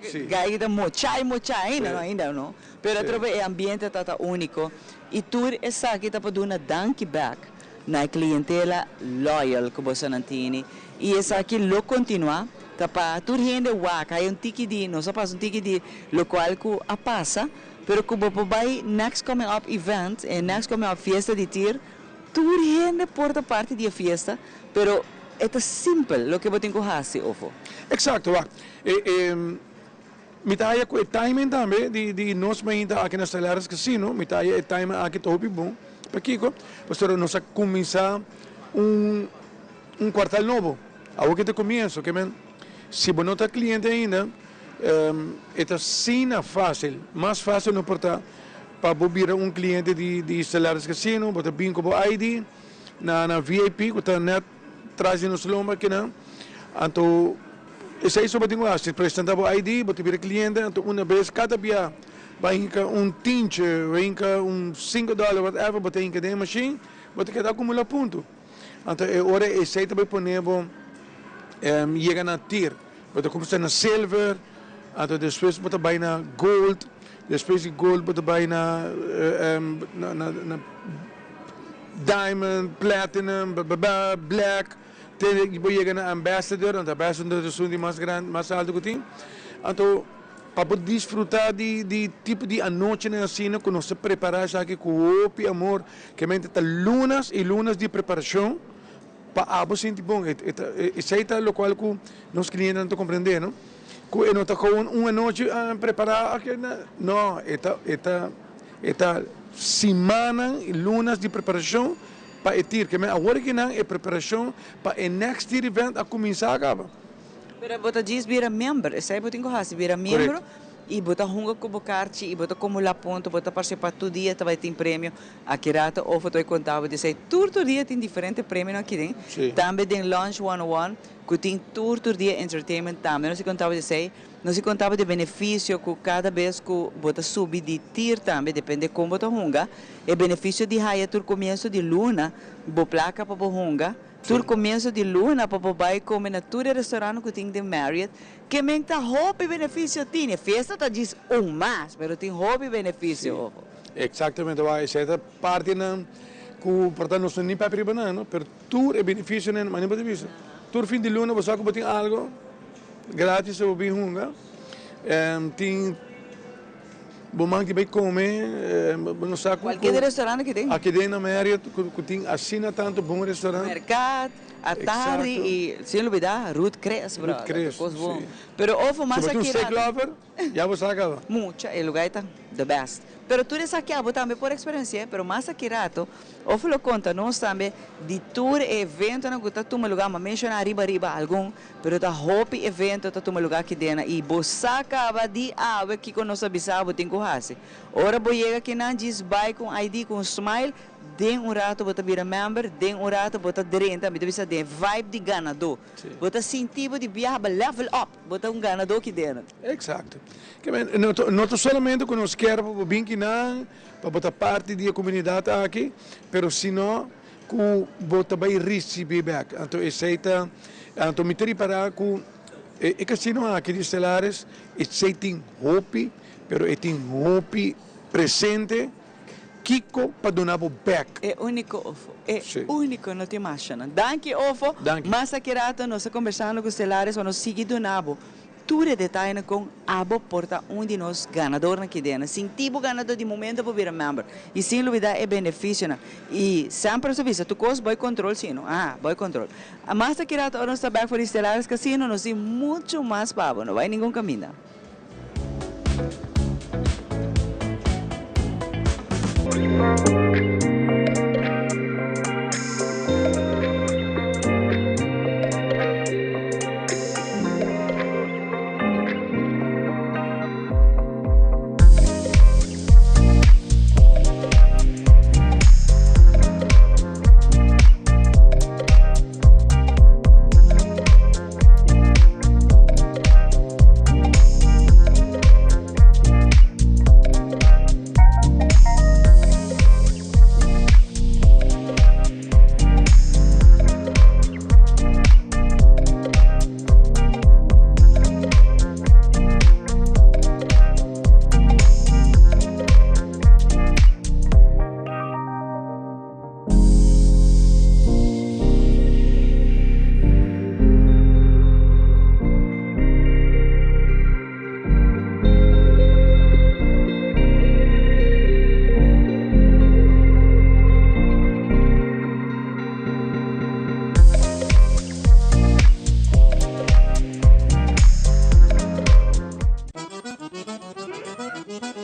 Si. Gai ta mochá i mochá ainda no, ainda no. Pero atrobe e ambiente ta ta úniko i tur esaki ta por duna danki bèk na e klientela loyal ku bosonan tini i esaki lo kontinuá ta pa tur hende wak hay un tiki di nos a pasa un tiki di lokual ku a pasa pero ku bo por bai next coming up event e next coming up fiesta di tir tur hende por ta parti di e fiesta pero e ta simpel loke bo tin ku hasi ofo. Eksakto wak. E e mi ta haya ku e timing tambe di di nos mainta aki na Stellaris Casino, mi ta haya e timing aki ta hopi bon. Pakiko? Pasobra nos a kuminsá un un kuartal nobo. Awor ke ta komienso, ke men si bo no ta kliente ainda, e ta asina fásil, mas fásil no por ta pa bo bira un kliente di di Stellaris Casino, bo ta bin ku bo ID na na VIP ku ta nèt tras di nos lomba kinan. Anto esei so bo tin ku hasi, presenta bo ID, bo ta bira kliente, anto una bes kada bia. Bo a hinka un tintje, bo a hinka un sinku dòler, whatever, bo ta hinka den e mashin, bo ta keda akumulá punto. Anto e ora esei ta bai pone bo yega na tier. Bo ta kuminsá na silver, anto despues bo ta bai na gold, despues di gold bo ta bai na na diamond, platinum, bla bla bla, black, te bo yega na ambassador, anto ambassador ta esun di mas grandi, mas alto ku tin. Anto pa bo disfrutá di di tipo di anochinan asina ku nos ta prepará esaki ku hopi amor, ke mente ta lunas i lunas di preparashon pa abo sinti bon. Esei ta lokual ku nos klientenan ta komprendé, no? Ku e no ta koun un anochi prepará, no, e ta e ta e ta simannan i lunas di preparashon pa e tir. Ke men awor akinan e preparashon pa e next tir event a kuminsá kaba. Pero bo ta djis bira member, esei bo tin ku hasi, bira miembro i bo ta hunga ku bo karchi i bo ta kumulá punto, bo ta partisipá tur dia ta bai tin premio. Aki rato Ofo ta bai konta bo di esei tur tur dia tin diferente premionan aki den, tambe den Lunch 101 ku tin tur tur dia entertainment tambe nos a konta bo di esei. Nos a konta bo di benefisio ku kada bes ku bo ta subi di tir tambe depende kon bo ta hunga, e benefisio di haya tur komienso di luna bo plaka pa bo hunga. Tur komienso di luna pa bo bai kome na tur e restaurantnan ku tin den Marriott, ke men ta hopi benefisio tin. E fiesta ta djis un mas, pero tin hopi benefisio ojo. Eksaktamente wak, esei ta partinan ku por ta nos no ni papia riba nan, no, pero tur e benefisionan mane bo ta bisa. Tur fin di luna bo sa ku bo tin algo gratis pa bo bin hunga, tin. Bo man ki bai come, bo no sa cu. Cualkier restaurant aki den. Aki den na Marriott cu tin asina tanto bon restaurant. Mercat, Atari y sin lubida Ruth Chris brother. Ruth Chris, si. Pero ofo mas aki. Si bo tin un steak lover, ya bo sa caba. Mucha, e lugar ta the best. Pero tur esaki abo tambe por experiencia, pero mas aki rato ofo lo conta nos tambe di tur e eventonan cu ta tuma lugar, mi a menciona ariba ariba algun. Pero ta hopi evento ta tuma luga kidena y bo sa caba di awe kico nos a bisa bo tin cu haci. Ora bo yega kinan djis bay cu un ID cu un smile, den un rato bo ta bira member, den un rato bo ta drenta, mi ta bisa den vibe di ganador. Bo ta sinti bo di biaha bo level up, bo ta un ganador kidena. Exacto. No ta no ta solamente cu nos kier pa bo bin kinan, pa bo ta parti di e comunidad aki, pero sino Ku bo ta bai risibí bèk. Anto esei ta, anto mi ta ripará ku e kasino aki di Stellaris, esei tin hopi, pero e tin hopi presente kiko pa duna bo bèk. E úniko ofo. E úniko, no tin masha nan. Danki ofo. Danki. Mas aki rato nos ta kombersando ku Stellaris pa nos sigui duna bo Tur e detayenan kon abo por ta un di nos ganadornan kidena. Sinti bo ganador di momento bo bira member y sin lubida e beneficionan. Y semper nos ta bisa tur cos boy control si no? Aha, boy control. Mas ta kira ta ora nos ta back for di Stellaris Casino nos tin mucho mas pa abo. No bay ningun caminda.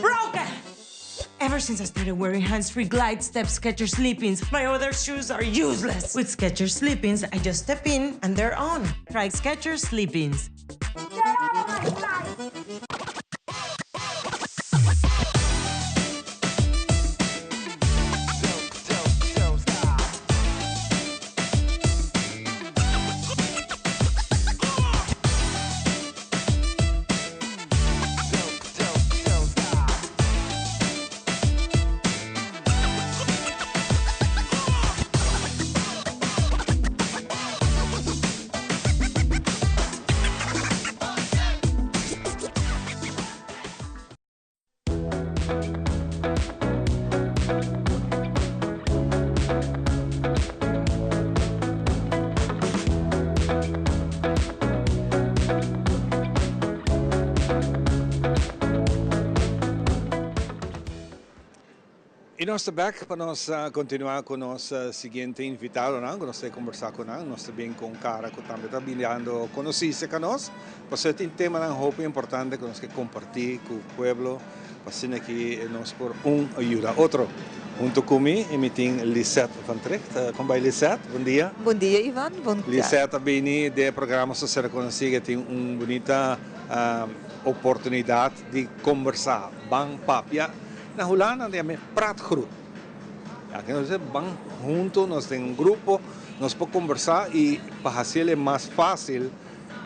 Broken! Ever since I started wearing hands-free glide step Skechers sleep-ins, my other shoes are useless. With Skechers sleep-ins, I just step in and they're on. Try Skechers sleep-ins. nos ta bek pa nos continua cu nos siguiente invitadonan cu nos ta conversa cu nan. Nos ta bin cu un cara cu tambe ta biniando conoci cerca nos. Pasobra tin temanan hopi importante cu nos ke comparti cu pueblo pa asina aki nos por un yuda otro. Hunto cu mi mi tin Lisette van Tricht. Con bay Lisette? Bon dia. Bon dia Ivan, bon dia. Lisette a bini den e programa Soser Conoci ke tin un bunita oportunidad di conversa, ban papia. Na Hulanda nan ta yama e praatgroep. Aki nos dice ban hunto, nos den un grupo, nos por conversa y pa haciel e mas facil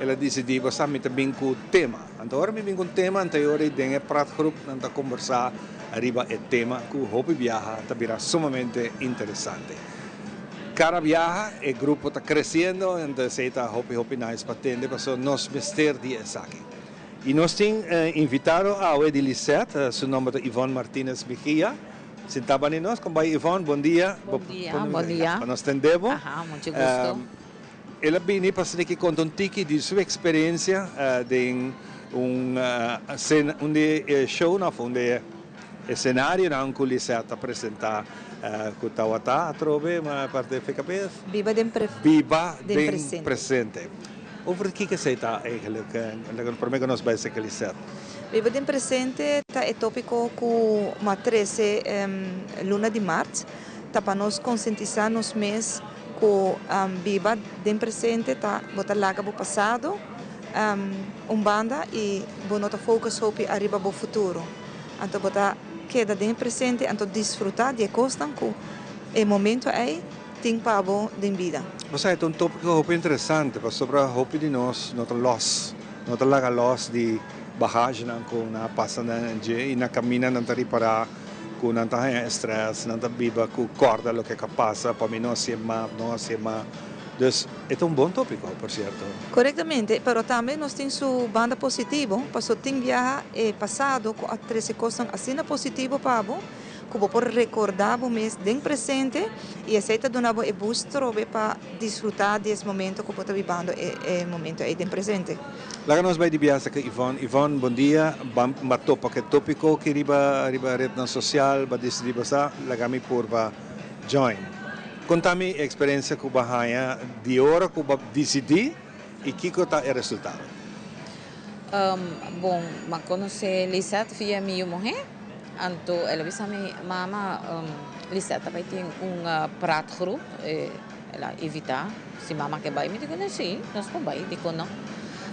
el a dicidi bo sa mi ta bin cu tema. Anto ora mi bin cu un tema anto e ora den e praatgroep nan ta conversa riba e tema cu hopi biaha ta bira sumamente interesante. Cada biaha e grupo ta creciendo anto esey ta hopi hopi nice pa tende pasobra nos mester di esaki. Y nos tin invitado awe di Lisette, su nomber ta Yvonne Martinez Mejia. Sinta bani nos, con bay Yvonne? Bon dia. Bon dia, bon dia. Pa nos tende bo. Aha, mucho gusto. El a bini pa esaki conta un tiki di su experiencia den un un di e shownan of un di e escenarionan cu Lisette a presenta cu tawata atrobe ma parti di FKP. Biba den Biba den presente. Over kiko esei ta eigenlijk? Laga nos prome ku nos bai seka Lisette. Biba den presente ta e topiko ku m'a trese luna di mart. Ta pa nos konsientisá nos mes ku biba den presente ta bo ta laga bo pasado un banda i bo no ta focus hopi ariba bo futuro. Anto bo ta keda den e presente anto disfrutá di e kosnan ku e momento ei tin pa bo den bida. Bo sa e ta un tópiko hopi interesante pasobra hopi di nos no ta lòs, no ta laga lòs di bagagenan ku nan a pasa nan dje i na kaminda nan ta ripará ku nan ta haña estrès, nan ta biba ku kòrda loke ka pasa, pa mi no hasié mas, no hasié mas. Dus e ta un bon tópiko, por sierto. Korektamente, pero tambe nos tin su banda positivo, pasobra tin biaha e pasado ku a trese kosnan asina positivo pa bo, ku bo por rekordá bo mes den presente i esei ta duna bo e boost trobe pa disfrutá di es momento ku bo ta bibando e e momento ei den presente. Laga nos bai di biaha ku Yvonne. Yvonne, bon dia. Ban ba topa ku e tópiko aki riba riba retnan sosial, ba disidí bo sa, laga mi purba join. Konta mi e eksperensia ku bo a haña di ora ku bo a disidí i kiko ta e resultado. Bon, m'a konosé Lisette via mi yu muhé. Anto el a bisa mi, Mama, Lisette ta bai tin un praatgroep. El a invitá si mama ke bai. Mi di kuné, Sí, nos por bai, dikon no?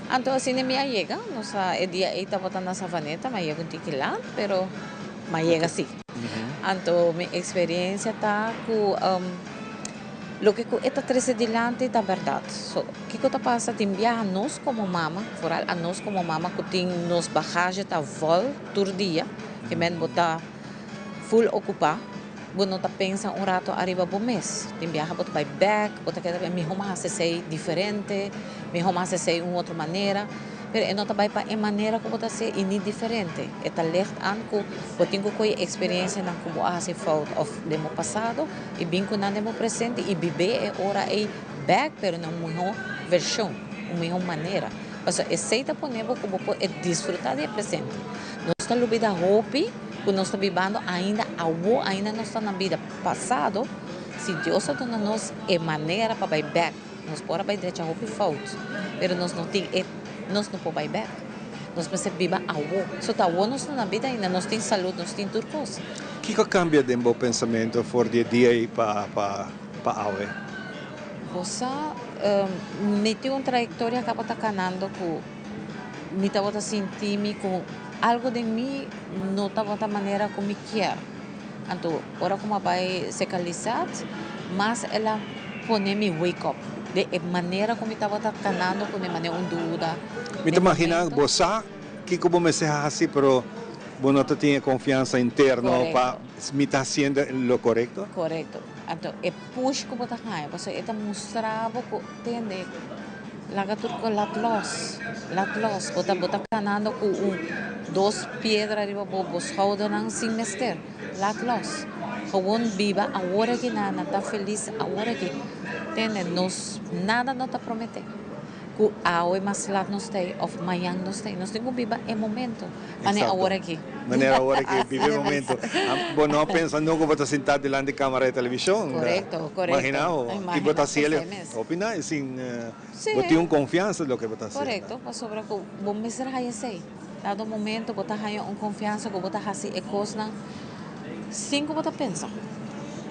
Anto asina mi a yega. Nos a, e dia ei tabata na Savaneta, mi a yega un tiki lat, pero mi a yega sí. Anto mi eksperensia ta ku loke ku e ta trese dilanti ta bèrdat. So, kiko ta pasa tin biaha nos komo mama, foral anos komo mama ku tin nos bagahe ta vòl tur dia, ke men bo ta full okupá, bo no ta pensa un rato ariba bo mes. Tin biaha bo ta bai bèk, bo ta keda pensa, mihó mi a hasi esei diferente, mihó mi a hasi esei un otro manera. Pero e no ta bai pa e manera ku bo ta hasié i ni diferente. E ta legt an ku bo tin ku kohe eksperensianan ku bo a hasi fout òf den bo pasado i bin ku nan den bo presente i bib'é e ora ei bèk pero na un mihó vershon, un mihó manera. Pasobra esei ta pone bo ku bo por e disfrutá di e presente. Nos ta lubida hopi ku nos ta bibando ainda awo, ainda nos ta na bida pasado, si Dios a duna nos e manera pa bai bèk, nos por a bai drecha hopi fout, pero nos no tin e, nos no por bai bèk. Nos mester biba awo. So ta awo nos ta na bida ainda, nos tin salud, nos tin tur kos. Kiko a kambia den bo pensamentu for di e dia ei pa pa awe? Bo sa, mi tin un trayektoria kaba ta kanando ku mi tabata sinti mi ku algu den mi no tabata manera ku mi kier. Anto ora ku mi a bai sekalisat, mas el a pone mi wake up den e manera ku mi tabata kanando kuné, manera un duda. Mi ta magina bo sa kiko bo mester hasi, pero bo no ta tin e konfiansa interno pa mi ta hasiendo lo korekto. Korekto. Anto e push ku bo ta haña pasobra e ta mustra bo ku tende laga tur ku lat los, lat los. Bo ta bo ta kanando ku un dos piedra riba bo bo schoudernan sin mester. Lat los. Gewoon biba awor aki na na ta felis awor aki. Tende nos nada no ta promete. Ku awe mas lat nos ta ei òf mañan nos ta ei. Nos tin ku biba e momento. Manera awor aki. Manera awor aki, biba e momento. Bo no a pensa nunka bo ta sintá dilanti kamara di televishon. Korekto, korekto. Imagina bo. I bo ta hasi el hopi nice sin bo tin un konfiansa di loke bo ta hasiendo. Korekto, pasobra ku bo mester haya esei. Dado momento bo ta haña un konfiansa ku bo ta hasi e kosnan sin ku bo ta pensa.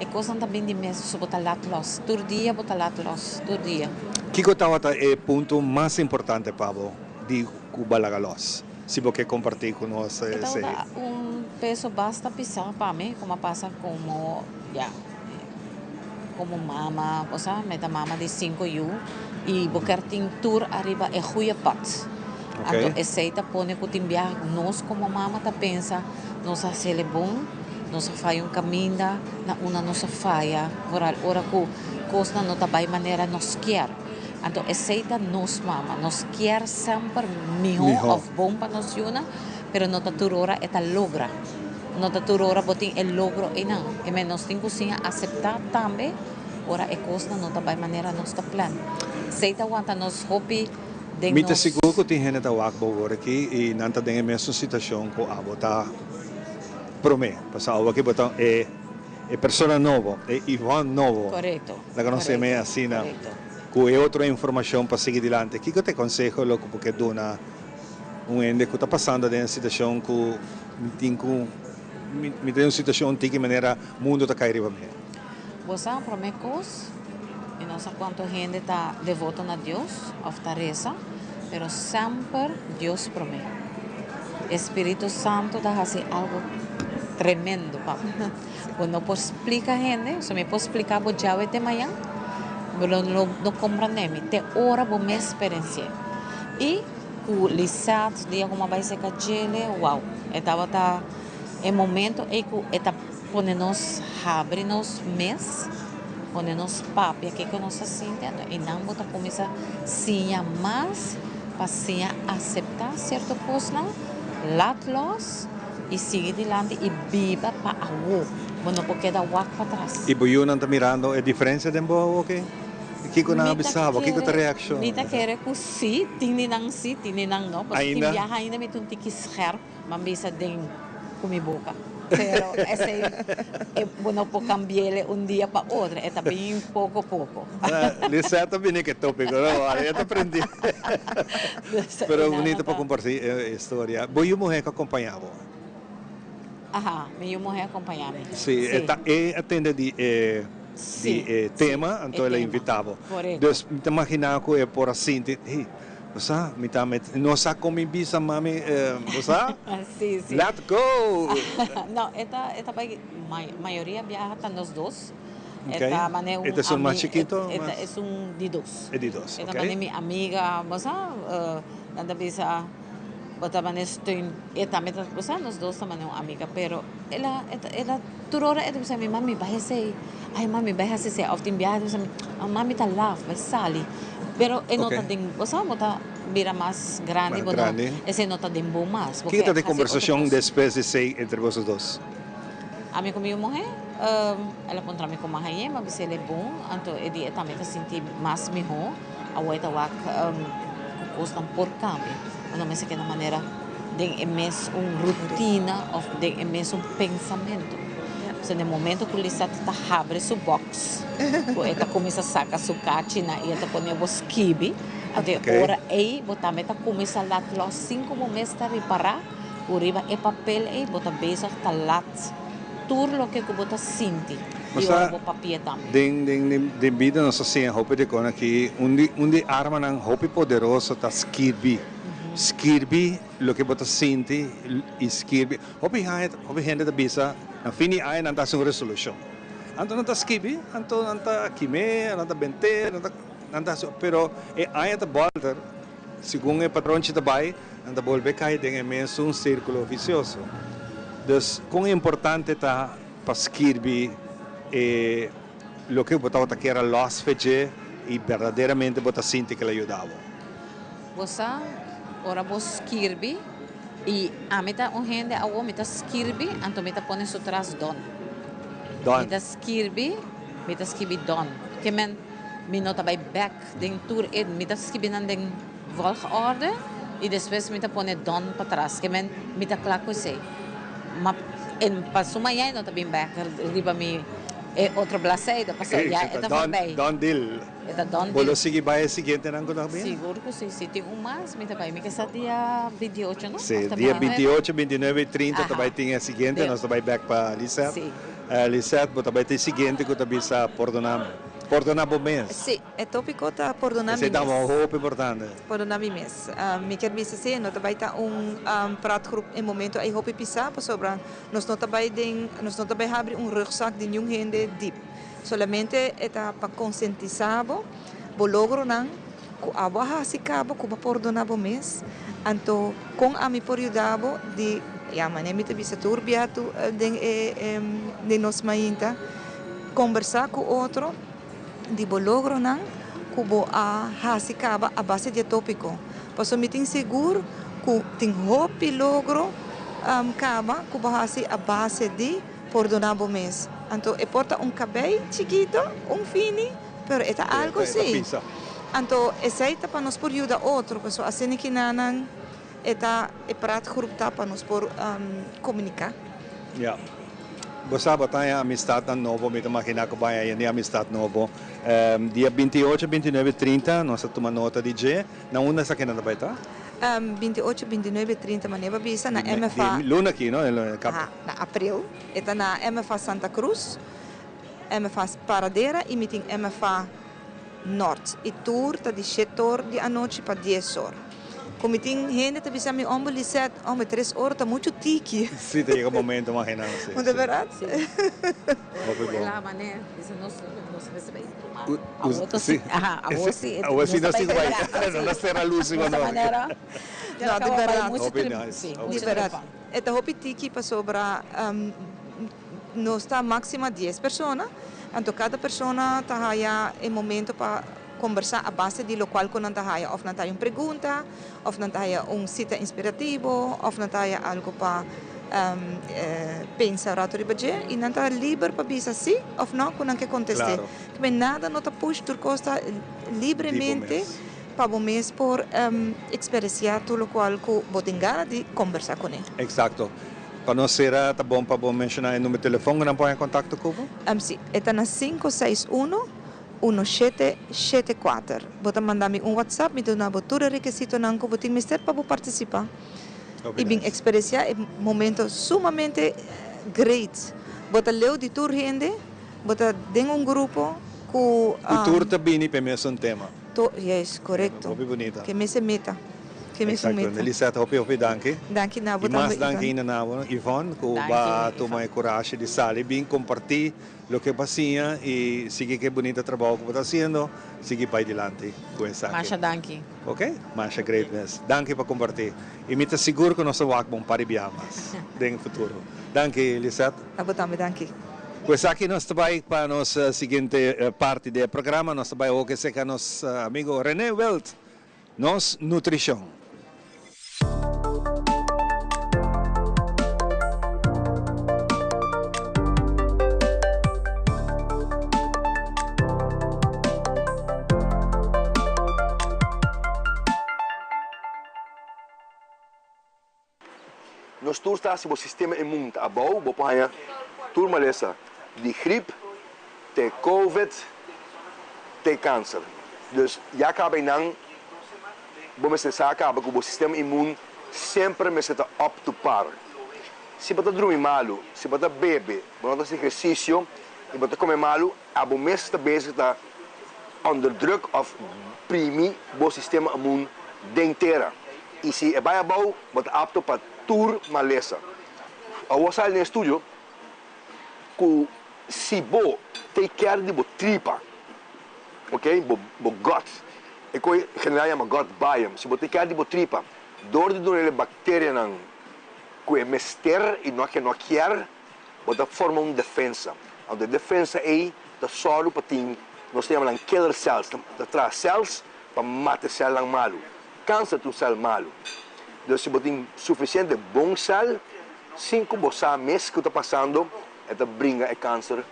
E kosnan ta bin di mes, so bo ta lat lòs. Tur dia bo ta lat lòs, tur dia. Kiko tabata e punto mas importante pa bo di ku bo a laga lòs? Si bo ke kompartí ku nos E esei. tabata un peso basta pisá pa mi, ku mi a pasa komo, ya, komo mama, bo sa, mi ta mama di sinku yu i bo ker tin tur ariba e goeie pad. Anto esei ta pone ku tin biaha ku nos komo mama ta pensa nos a hasiel e bon, nos a faya un kaminda na unda nos a faya, vooral ora ku kosnan no ta bai manera nos kier. Anto esei ta nos mama, nos kier semper mihó òf bon pa nos yunan, pero no ta tur ora e ta logra. No ta tur ora bo tin e logro einan. E men nos tin ku siña aseptá tambe ora e kosnan no ta bai manera nos ta plan. Esei ta wanta nos hopi den Mi ta nos. sigur ku tin hende ta wak bo awor aki i nan ta den e mesun situashon ku abo ta promé. Pasobra awor aki bo ta e e persona nobo, e Yvonne nobo. Korekto, Laga nos korekto, yam'é asina. korekto. Ku e otro informashon pa sigui dilanti. Kiko ta e konseho lo ku bo ke duna un hende ku ta pasando den e situashon ku mi tin ku mi ta den un situashon tiki manera mundu ta kai riba mi? Bo sa promé kos, mi no sa kuantu hende ta devoto na Dios òf ta resa, pero semper Dios promé. E Spiritu Santu ta hasi algu tremendo pa bo. Bo no por splika hende, so mi por splika bo djawe te mañan, bo lo no komprendé mi te ora bo mes sperensi'é. I ku Lisette dia ku mi a bai seka djele, wow, e tabata e momento ei ku e ta Pone nos habri nos mes, pone nos papia kiko nos ta sinti, anto einan bo ta kuminsá siña mas pa siña aseptá sierto kosnan, lat lòs i sigui dilanti i biba pa awo. Bo no por keda wak patras. I bo yunan ta mirando e diferensia den bo awoki? Kiko nan a Mi ta bisa bo? Kiko ta kere, reakshon? mi ta kere ku sí, tin di nan sí, tin di nan no, pasobra tin Ainda? biaha ainda mi ta un tiki scherp. M'an bisa den cu mi boca. Pero esey e bo no por cambiele un dia pa otro, e ta bin poco poco. Lisette a bini cu e topico, no wari, e ta prendi. Pero bunito pa comparti e historia. Bo yu muhe cu acompaña bo? Aha, mi yu muhe acompaña mi. Si, e ta e a tende di e di e tema, anto el a invita bo. Dus mi ta magina cu e por a sinti, hey, Bo sa, mi ta met, no sa kon mi bisa mami, bo sa? Sí, sí. Let go! No, e ta, e ta bai, mayoria biaha ta nos dos. Ok. E ta mane un E ta esun mas ami, chikito? e ta esun di dos. E di dos, E ta ok. mane mi amiga, bo sa, nan ta bisa, bo ta mane steun, e tambe ta, bo sa, nos dos ta mane un amiga, pero el a, e ta, el a, tur ora e ta bisa mi, mami bai esei, ay mami bai hasi esei, of tin biaha e ta bisa mi, mami ta laf, bai sali. Pero e no ta den, bo sa bo ta bira mas grandi, bo no, esei no ta den bo mas. Bo Kiko ke ta di hasi otro kombersashon kos. despues di esei entre boso dos? Ami ku mi yu muhé, el a puntra mi komo a hañ'é, mi a bisa el e bon, anto e di e tambe ta sinti mas mihó, awor e ta wak ku kosnan por kambia. Bo no mester keda manera den e mes un rutina òf den e mes un pensamentu. Pasobra den momento ku Lisette ta habri su bòks, ku e ta kuminsá saka su kachinan i e ta pone bo skibi, anto e ora ei bo tambe ta kuminsá lat lòs sin ku bo mes ta ripará ku riba e papel ei bo ta bezig ta lat tur loke ku bo ta sinti i ora bo papia tambe. Den den bida nos ta siña hopi di kon aki un di un di armanan hopi poderoso ta skirbi. Skirbi loke bo ta sinti i skirbi. Hopi hopi hende ta bisa na fin di aña nan ta hasi un resolushon. Anto nan ta skibi, anto nan ta kim'é, nan ta bent'é, nan ta nan ta hasi pero e aña ta bòlter segun e patronchi ta bai nan ta bolbe kai den e mesun sirkulo visioso. Dus kon importante ta pa skirbi e loke bo tabata kier a lòs fe dje i berdaderamente bo ta sinti ke lo yuda bo. Bo sa ora bo skirbi i ami ta un hende awor mi ta skirbi anto mi ta pone su tras don. Don. Mi ta skirbi mi ta skibi don. Ke men. Mi no ta bai bek den tur e, mi ta skibi nan den volgorde y despues mi ta pone done patras, ke men mi ta kla ku esei. Ma en pa su maña e no ta bin bek riba mi e otro bladzijde, pasobra ya e ta voorbij. Done deal. E ta done Bo deal. lo sigui bai e siguientenan ku ta bin? Sigur ku si. Si tin un mas mi ta bai. Mi ke sa dia 28 no? Si, Of ta dia 29? 28, 29 y 30 ta Aha. bai tin e siguiente, nos ta bai bek pa Lisette. Si. Lisette, bo ta bai tin e siguiente ku ta bisa pordona mi. Pordona bo mes. Si, e tópiko ta pordona mi Esei ta mes. hopi importante. Pordona mi mes. Mi kier bisa si, no ta bai ta un praatgroep e momento ei hopi pisá, pasobra nos no ta bai den, nos no ta bai habri un rugzak di niun hende dip. Solamente e ta pa konsientisá bo, bo logronan ku abo a hasi kaba ku bo a pordona bo mes. Anto kon ami por yuda bo di, ya manera mi ta bisa tur bia tu den e den nos mainta, kombersá ku otro di bo logronan ku bo a hasi kaba a base di e tópiko. Pasobra mi tin sigur ku tin hopi logro kaba ku bo hasi a base di pordoná bo mes. Anto e por ta un kabei chikito, un fini, pero e ta algo sí. Anto esei ta pa nos por yuda otro, pasobra asina kinanan e ta e praatgroep ta pa nos por komuniká. Ya. Bo sa bo ta haña amistatnan nobo, mi ta maginá ku bo a haña hende amistat nobo. Dia 28, 29, 30 nos a tuma nota di dje. Na unda esakinan ta bai ta? 28, 29, 30 manera bo a bisa na MFA. Di luna aki no? Aha, na april. E ta na MFA Santa Cruz, MFA Paradera y mi tin MFA Nort. Y tur ta di shete or di anochi pa dies or. Cu mi tin hende ta bisa mi, Homber Lisette, homber tres or ta mucho tiki. Si, ta yega momento magina si. Hunde berdad? Si. Hopi bon. Ela mane, bisa nos nos mester bay tuma. Awo ta si, aha, awo si. Awo si nos tin bay. No ta cera luz si cuando. No, di berdad. Hopi nice. Di berdad. E ta hopi tiki pasobra nos ta maxima dies persona, anto cada persona ta haya e momento pa kombersá a base di lokual ku nan ta haya, òf nan ta haya un pregunta, òf nan ta haya un sita inspirativo, òf nan ta haya algu pa pensa rato riba dje, i nan ta liber pa bisa sí òf nò ku nan ke kontest'é. Kibé nada no ta push, tur kos ta libremente pa bo mes por eksperensiá tur lokual ku bo tin gana di kombersá kuné. Eksakto. Pa nos sera ta bon pa bo menshoná e number telefòn ku nan por haña kontakto ku bo? Sí, e ta na 561 1774. Bo ta manda mi un WhatsApp, mi ta duna bo tur e rekisitonan ku bo tin mester pa bo partisipá i bin eksperensiá e momento sumamente great. Bo ta leu di tur hende, bo ta den un grupo ku. I tur ta bini pa e mesun tema. To, yes, korekto. Hopi bunita. Ke mester meta. Ke mester Exacto. meta. Lisette, hopi hopi danki. Danki na bo I mas tambe, danki Yvonne. ainda na bo, Yvonne, ku bo a tuma e kurashi di sali bin kompartí Loke bo a siña y sigui ke bunita trabao ku bo ta haciendo, sigui bai dilanti ku esaki. Masha danki. Ok, masha great mes. Danki pa comparti. Y mi ta sigur ku nos ta wak bo un par di biaha mas den futuro. Danki Lisette. Abo tambe danki. Ku esaki nos ta bai pa nos siguiente parti di e programa. Nos ta bai hoke serka nos amigo Rene Wild, nos nutricion. Nos tur sa si bo sistema inmun ta abou, bo por haña tur malesa, di grip te covid te kanser. Dus ya kaba einan bo mester sa kaba ku bo sistema inmun semper mester ta up to par. Si bo ta drumi malu, si bo ta bebe, bo no ta hasi ehersisio i bo ta kome malu, abo mes ta bezig ta onderdruk òf primi bo sistema inmun den tera. I si e bai abou, bo ta apto pa tur malesa. Awor sali den estudio ku si bo take care di bo tripa, ok, bo bo gut, e koe general yama gut biome, si bo take care di bo tripa dor di dun'el e bakterianan ku e mester i no ke no kier, bo ta forma un defensa. Anto e defensa ei ta sòru pa tin, nos ta yama nan killer cells, ta traha cells pa mata e celnan malu. Kanser ta un sèl malu. Dus si bo tin sufisiente bon sèl, sin ku bo sa mes ku ta pasando, e ta bringa e kanser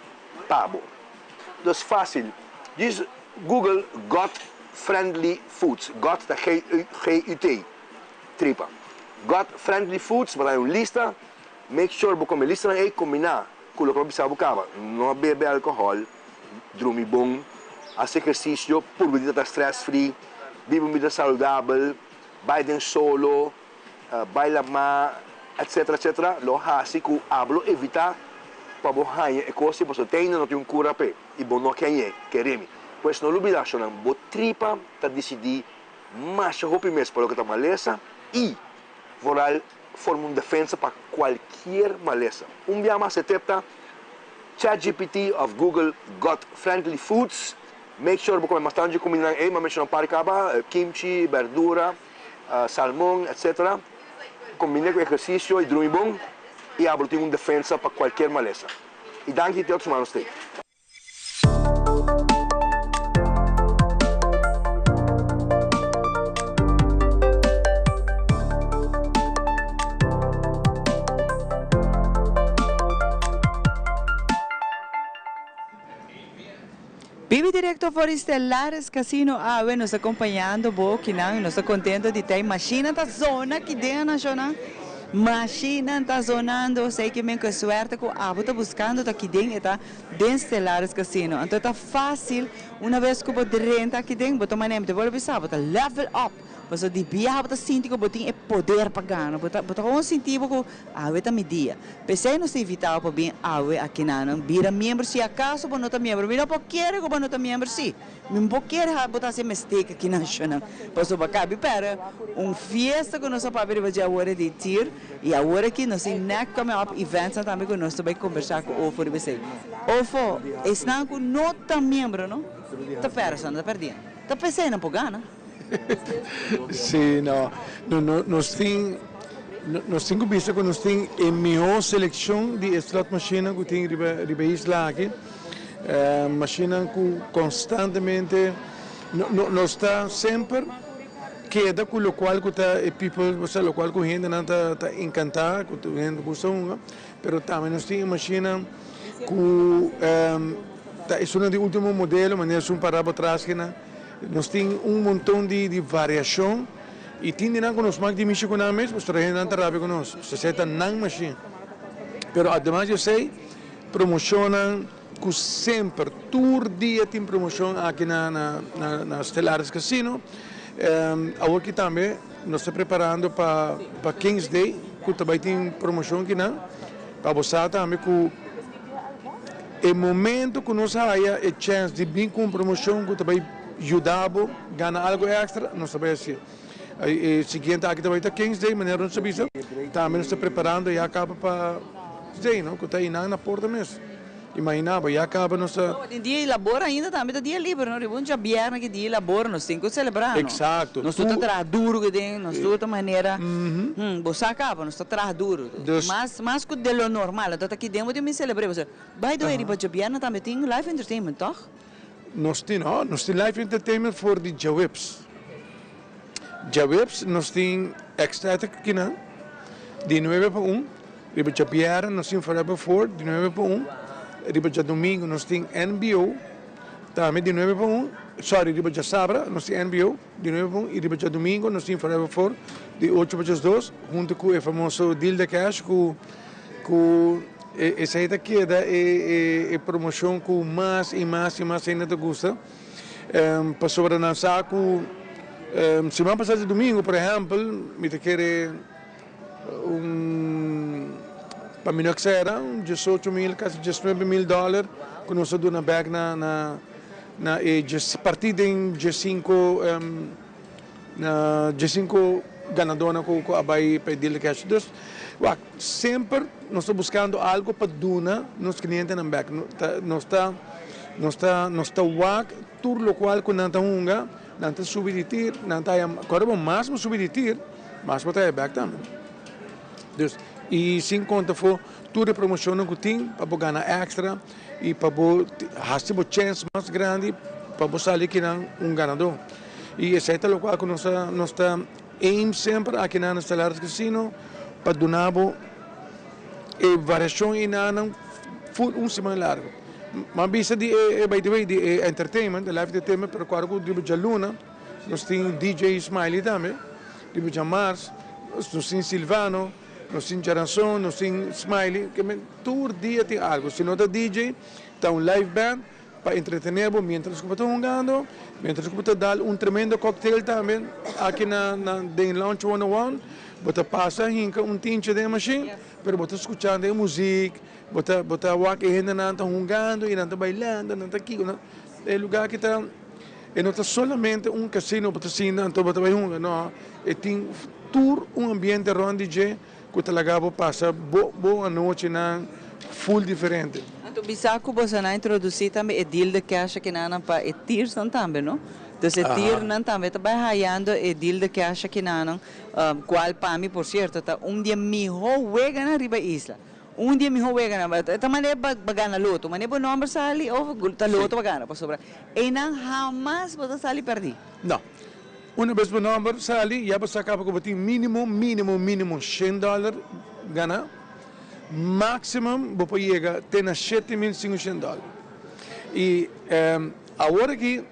pa bo. Dus fásil. Djis Google Gut Friendly Foods, Gut ta G-U-T, tripa. Gut Friendly Foods, bo ta haña un lista, make sure bo kome listanan ei kombiná ku loke bo bisa bo kaba, no bebe alkohòl, drumi bon, hasi ehersisio, purba di ta stress free, biba un bida saludabel, bai den solo, bai lamá, etcetera, etcetera, lo hasi ku abo lo evitá pa bo haña e kos ei pasobra te ainda no tin un kura p'e i bo no ke hañ'é, kere mi. Pues no lubidá, shonnan, bo tripa ta disidí masha hopi mes pa loke ta malesa i vooral forma un defensa pa kualkier malesa. Un bia mas e tip ta ChatGPT òf Google Gut Friendly Foods. Make sure bo kome mas tantu dje kumindanan ei, m'a menshoná un par kaba, kimchi, berdura, salmon, etc. Kombiné ku ehersisio i drumi bon i abo lo tin un defensa pa kualkier malesa. I danki te otro siman nos te. Bibi directo for di Stellares Casino awe nos ta acompañando bo kinan nos ta contento di ta e machine ta zona ki den nacional machine ta zonando esey ke men cu e suerte cu abo ta buscando ta ki den e ta den Stellares Casino anto ta facil una vez cu bo drenta aki den bo ta manera mi ta bolbe bisa bo ta level up pasobra di biaha bo ta sinti cu bo tin e poder pa gana bo ta bo ta gewoon sinti bo cu awe ta mi dia P'esei nos ta invitá bo pa bin awe akinanan bira miembro si akaso bo no ta miembro. Mi no por kere ku bo no ta miembro si. Mi no por kere ha bo ta hasi e mistake aki nashonan. Pasobra bo a kabi pèrdè un fiesta ku nos a papia riba dje awor e di tir i awor aki nos tin next coming up eventsnan tambe ku nos ta bai kombersá ku Ofo riba esei. Ofo, esnan ku no ta miembro no ta pèrdè esnan ta pèrdiendo. Ta p'esei nan por gana. Sí, no. No, no, nos tin, nos tin ku bisa ku nos tin e mihó selekshon di e slot machinenan ku tin riba riba e isla aki. Machinenan ku konstantemente no no nos ta semper keda ku lokual ku ta e people, osea lokual ku hendenan ta ta enkantá, ku hende gusta hunga, pero tambe nos tin e machinenan ku ta esunnan di ultimo modelo manera esun pará bo tras kinan. Nos tin un monton di di variashon i tin di nan ku nos mak di mishi ku nan mes pasobra hendenan ta rabia ku nos. Esei ta nan mashin. Pero ademas di esei promoshonnan ku semper tur dia tin promoshon aki na na na Stellaris Casino. Awor ki tambe nos ta preparando pa pa Kings Day ku ta bai tin promoshon kinan pa bo sa tambe ku. E momento ku nos haya e chèns di bin ku un promoshon ku ta bai yuda bo gana algu èkstra, nos ta bai hasié. E siguiente aki ta bai ta Kings Day, manera nos ta bisa. Tambe nos ta preparando ya kaba pa Day, no, ku ta einan na porta mes. Imaginá bo, ya kaba nos ta. Tin dia di labor ainda tambe ta dia liber, no? Riba un djabièrnè ki dia di labor nos tin ku selebrá, no? Eksakto. Nos tur ta traha duru ku den, nos tur ta manera, bo sa kaba, nos ta traha duru. Mas mas ku de lo normal. Anto ta kiden bo tin bin selebr'é pasobra by the way riba djabièrnè tambe tin live entertainment tòg? Nos tin no, nos tin live entertainment for di djaweps. Djaweps nos tin Ecstatic kinan di nuebe pa un, riba djabièrnè nos tin Forever Four di nuebe pa un, riba djadumingu nos tin NBO tambe di nuebe pa un, sorry riba djasabra nos tin NBO. Di nuebe pa un y riba djadumingo nos tin Forever For di ocho pa djesdos hunto cu e famoso Deal de Cash cu cu esey ta keda e e promocion cu mas y mas y mas hende ta gusta pasobra nan sa cu siman pasa djadumingo por ehempel mi ta kere un pa mi no exagera un diesocho mil casi diesnuebe mil dollar cu nos a duna bek na na Na e djes parti den djesinku na djesinku ganadónan ku ku a bai pa e deal di cash. Dus wak semper nos ta buskando algu pa duna nos klientenan bèk. Nos ta nos ta nos ta wak tur lokual ku nan ta hunga, nan ta subi di tir, nan ta haya kòrda bo mas bo subi di tir, mas bo ta haya bèk tambe. Dus i sin konta for tur e promoshonnan ku tin pa bo gana èkstra. I pa bo hasi bo chèns mas grandi pa bo sali akinan un ganadó. I esei ta lokual ku nos ta nos ta aim semper akinan na Stellaris Casino pa duna bo e variashon enanan ful un siman largu. M'a bisa di e by the way di e entertainment, e live entertainment, pero cuadro cu riba djaluna nos tin DJ Smiley tambe, riba djamars nos tin Silvano, nos tin Djaranson, nos tin Smiley, ke men tur dia tin algo. Si no ta DJ ta un live band pa entretene bo mientras cu bo ta hungando, mientras cu bo ta dal un tremendo cocktail tambe aki na na den Lounge 101, bo ta pasa hinca un tinche den e machine, pero bo ta scuchando e muziek. Bo ta bo ta wak e hendenan ta hungando y nan ta bailando, nan ta kiko, nan e lugar aki ta e no ta solamente un casino bo ta sinta anto bo ta bai hunga no, e tin tur un ambiente rond di dje cu ta laga bo pasa bo bo anochinan full diferente. Anto bisa cu boso nan a introduci tambe e deal de cash akinanan pa e tiersnan tambe no? Dus e tiernan tambe ta bai hayando e deal de cash akinanan cual pa mi por cierto ta un di e miho weganan riba e isla. Un di e mihó weganan e ta manera pa pa gana loto, manera bo nòmber sali òf ta loto pa gana, pasobra einan hamas bo ta sali pèrdí. No. Una bes bo nòmber sali, ya bo sa kaba ku bo tin mínimo, mínimo, mínimo shen dòler ganá. Máximum bo por yega te na 7500 dòler. I awor aki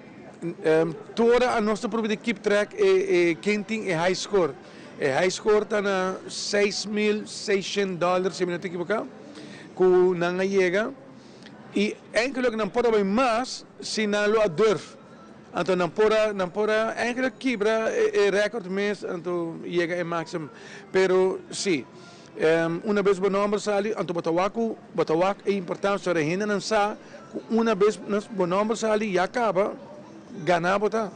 tur ora anos ta prueba di keep track e e ken tin e high score. E high score ta na 6600 dòler si mi no ta ekiboká ku nan a yega i enkele nan por a bai mas si nan lo a durf anto nan por a nan por a enkele kibra e record mes anto yega e maximum pero si una bes bo nomber sali anto bo ta wak ku bo ta wak e importancia ora e hendenan sa ku una bes bo nomber sali ya kaba gana bo ta.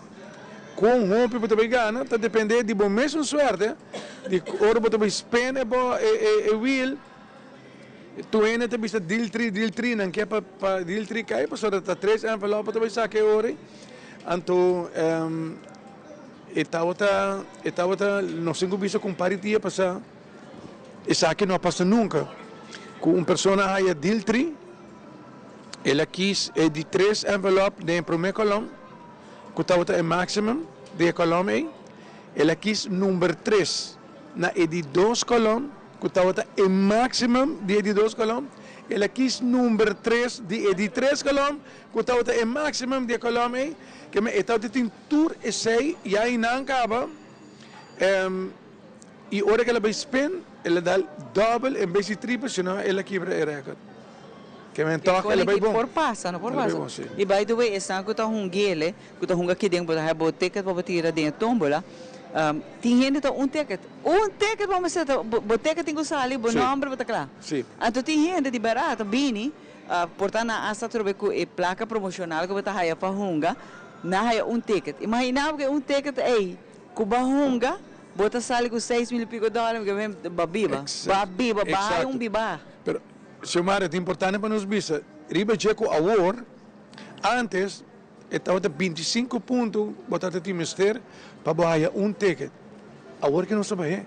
Kon hopi bo ta bay gana ta depende di bo mesun suerte, di ora bo ta bay spin e bo e wiel, tur hende ta bisa deal tri deal tri, nan ke pa pa deal tri kai pasobra ta tres envelop bo ta bay saka e ora ei, anto e tabata e tabata nos tin ku bisa ku un par di dia pasa esaki no a pasa nunka ku un persona a haya deal tri, el a kis e di tres envelop den e prome kolom. ku tabata e maximum di e kolom ei, el a kis number tres na e di dos kolom, ku tabata e maximum di e di dos kolom, el a kis number tres di e di tres kolom, ku tabata e maximum di e kolom ei, ke men e tabata tin tur esei ya einan kaba, i ora ku el a bai spin, el a dal dòbel en bes di tripel, sino el a kibra e rèkòrt. Ke men tòg el a bai bon. Por pasa, no por El a bai pasa. bon, sí. I by the way, esnan ku ta hung'ele, ku ta hunga aki den, bo ta haya bo ticket pa bo tira den e tómbola, tin hende ta un ticket, un ticket bo mester ta, bo ticket tin ku sali, bo nòmber bo ta kla. Sí. Anto tin hende di bèrdat ta bini, por ta nan asta atrobe ku e plaka promoshonal ku bo ta haya pa hunga, nan haya un ticket. Imaginá bo ku e un ticket ei ku bo a hunga, bo ta sali ku seis mil i piko dòler, bo a biba, bo a biba, bo a haya un bibá. Pero Xiomara, ta importante pa nos bisa riba dje ku awor, antes e tabata 25 punto bo tabata tin mester pa bo haya un ticket. Awor ke nos ta bah'é.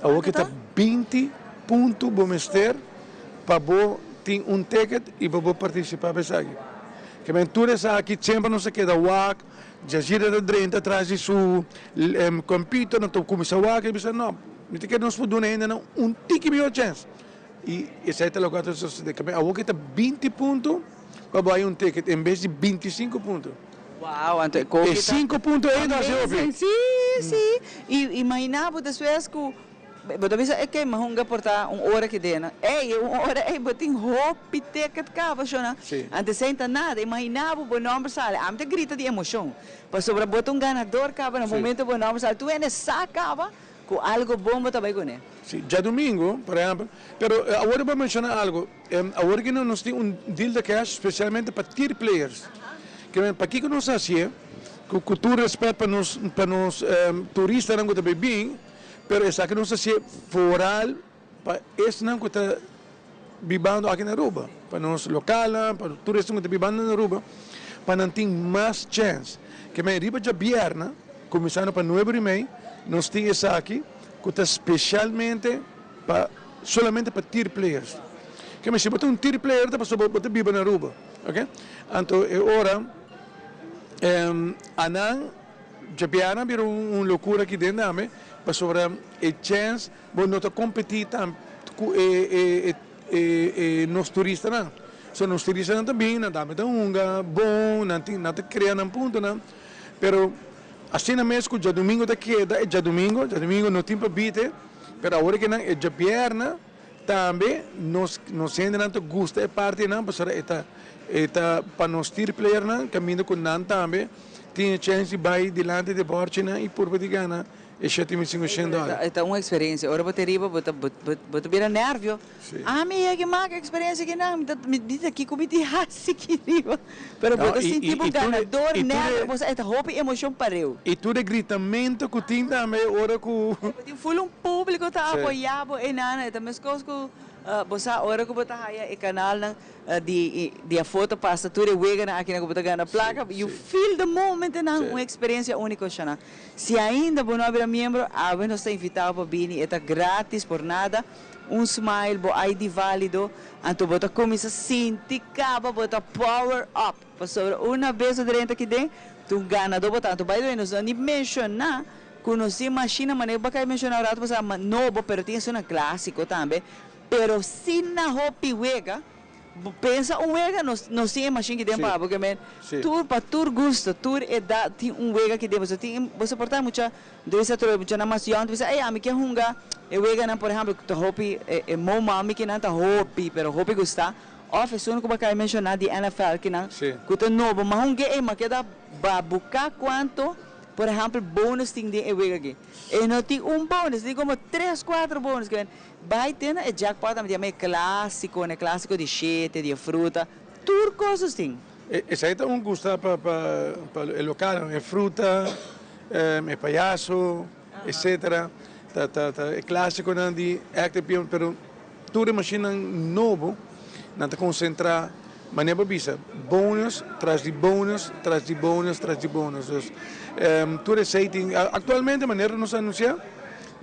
Awor ke ta 20 punto bo mester pa bo tin un ticket i pa bo partisipá pa esaki. Ke men tur esaki semper nos a keda wak, Jazira ta drenta tras di su computer, nan ta cuminsa wak y bisa no, mi ta kere nos por duna hendenan un tiki mihor chance. Y esey ta loke a ta sucede. Kaba awor ki ta 20 punto pa bo haya un ticket en bes di 25 punto. Wow, anto e koki E ta 5 punto ey ta haci hopi. Amazing, si, si. Y imagina bo despues cu bo ta bisa eke mi hunga por ta un ora ki dena. Ey, un ora ey bo tin hopi ticket caba shona. Si. Antes ey ta nada. Imagina bo bo nomber sali. Ami ta grita di emocion. Pasobra bo ta un ganador caba na Si. momento bo nomber sali. Tur hende sa caba cu algo bon bo ta bay cune. Si, djadumingo, por ehempel. Pero awor bo a menciona algo. Awor ki nos tin un deal de cash specialmente pa tier players. Ke pakico nos a haci'e? Cu cu tur respet pa nos pa nos turistanan cu ta bay bin. Pero esaki nos ta hacié vooral pa esnan cu ta bibando aki na Aruba, pa nos localnan, pa tur esnan cu ta bibando na Aruba, pa nan tin mas chance. Ke men riba djabièrnè, cuminsando pa nuebe ora y mei, nos tin esaki cu ta specialmente pa solamente pa tier players. Ke men si bo ta un tier player ta pasobra bo ta biba na Aruba, ok. Anto e ora anan. Djabièrnè a bira un lokura aki den tambe, pasobra e chèns bo no ta kompetí tantu ku e nos turistanan. So nos tiristanan ta bin, nan tambe ta hunga bon, nan tin, nan ta krea nan puntonan, pero asina mes ku djadumingu ta keda e djadumingu, djadumingu no tin pa bite, pero awor ke nan e djabièrnè tambe nos nos hendenan ta gusta e partinan pasobra e ta e ta pa nos tir playernan kaminda ku nan tambe tin e chèns di bai dilanti di e bòrchinan i purba di gana e 7500 dòler. E ta un eksperensia, ora bo ta riba bo ta bo ta bira nèrvio. Ami yega mak eksperensia kinan, mi ta mi ta kiko mi tin hasi aki riba. Pero bo ta sinti bo ganador nèrvio, bo sa e ta hopi emoshon pareu. I tur e gritamento ku tin tambe ora ku. Bo tin ful un públiko ta apoyá bo einan, e ta meskos ku bo sa ora ku bo ta haya e kanalnan di di afó ta pasa tur e weganan akinan ku bo ta gana plaka, you feel the moment einan, un eksperensia úniko shana. Si ainda bo no a bira miembro, awe nos ta invitá bo pa bini, e ta gratis por nada, un smile, bo ID válido, anto bo ta kuminsá sinti kaba bo ta power up, pasobra una bes bo drenta aki den, ta un ganadó bo ta. Anto by the way nos no a ni menshoná ku nos tin mashina manera bo a kai menshoná un rato pasá, nobo, pero tin esunnan klásiko tambe, pero sin na hopi wega. Bo pensa un wega nos nos tin e machine ki den pa bo ke men tur pa tur gusto tur edad tin un wega ki den boso tin boso por ta mucha debe ser atrobe mucha nan mas yòn ta bisa ey ami ke hunga e weganan por ehempel ku ta hopi e mo mami kinan ta hopi pero hopi gusta of esun ku bo a kai menshoná di NFL kinan ku ta nobo ma hunga ey ma keda babuka kuanto por ehempel bonus tin den e wega aki e no tin un bonus tin komo tres kuater bonus ke men Bai te na e jackpot tambe tin e clásico, e clásico di shete, di e fruta, tur cosas tin. Esei ta un gusta pa pa e local, e fruta, e payaso, etcetera. Ta ta ta e clásiconan di Active PM, pero tur e mashinnan nobo nan ta concentra, manera bo bisa, bonus tras di bonus tras di bonus tras di bonus. Dus tur esei tin, actualmente manera nos a anuncia.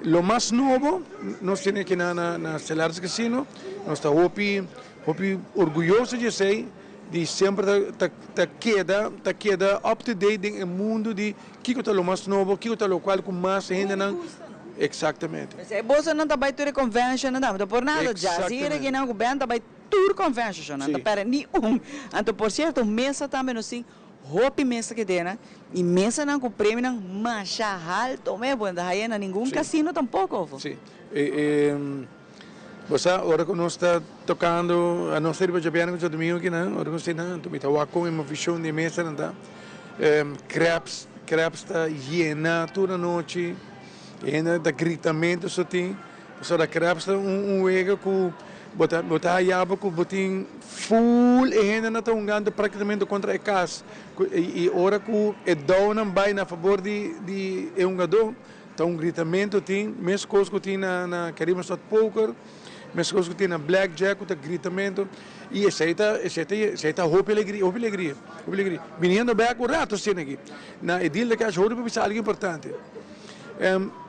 Lo mas nobo nos tene aki na na Stellaris Casino, nos ta hopi hopi orguyoso di esey, di semper ta ta ta keda ta keda up to date den e mundo di kiko ta lo mas nobo, kiko ta locual cu mas hendenan, exactamente. P'esey bosonan ta bay tur e conventionnan tambe, ta por nada djasira kinan cu Ben ta bay tur conventionnan, ta perde ni un. Anto por cierto mesa tambe nos tin Hopi mesa kedena y mesanan cu premionan masha halto me bo no ta haya na ningun casino tampoco ofo. Si. Bo sa ora cu nos ta tocando nos ta riba djabièrnè cu djadumingu akinan ora cu nos tin nan mi ta wak con e movicion di e mesanan ta craps craps ta yena tur anochi e hende ta gritamento so tin. Pasobra craps ta un wega cu bo ta bo ta haya bo cu bo tin full e hendenan ta hungando practicamente contra e cas y ora cu e dounan bay na fabor di di e hungador ta un gritamento tin mescos cu tin na na Caribbean Slot Poker mescos cu tin na Black Jack cu ta gritamento y esey ta esey ta esey ta hopi alegria hopi alegria hopi alegria biniendo bek un rato asina aki na e deal de cash hopi pa bisa algo importante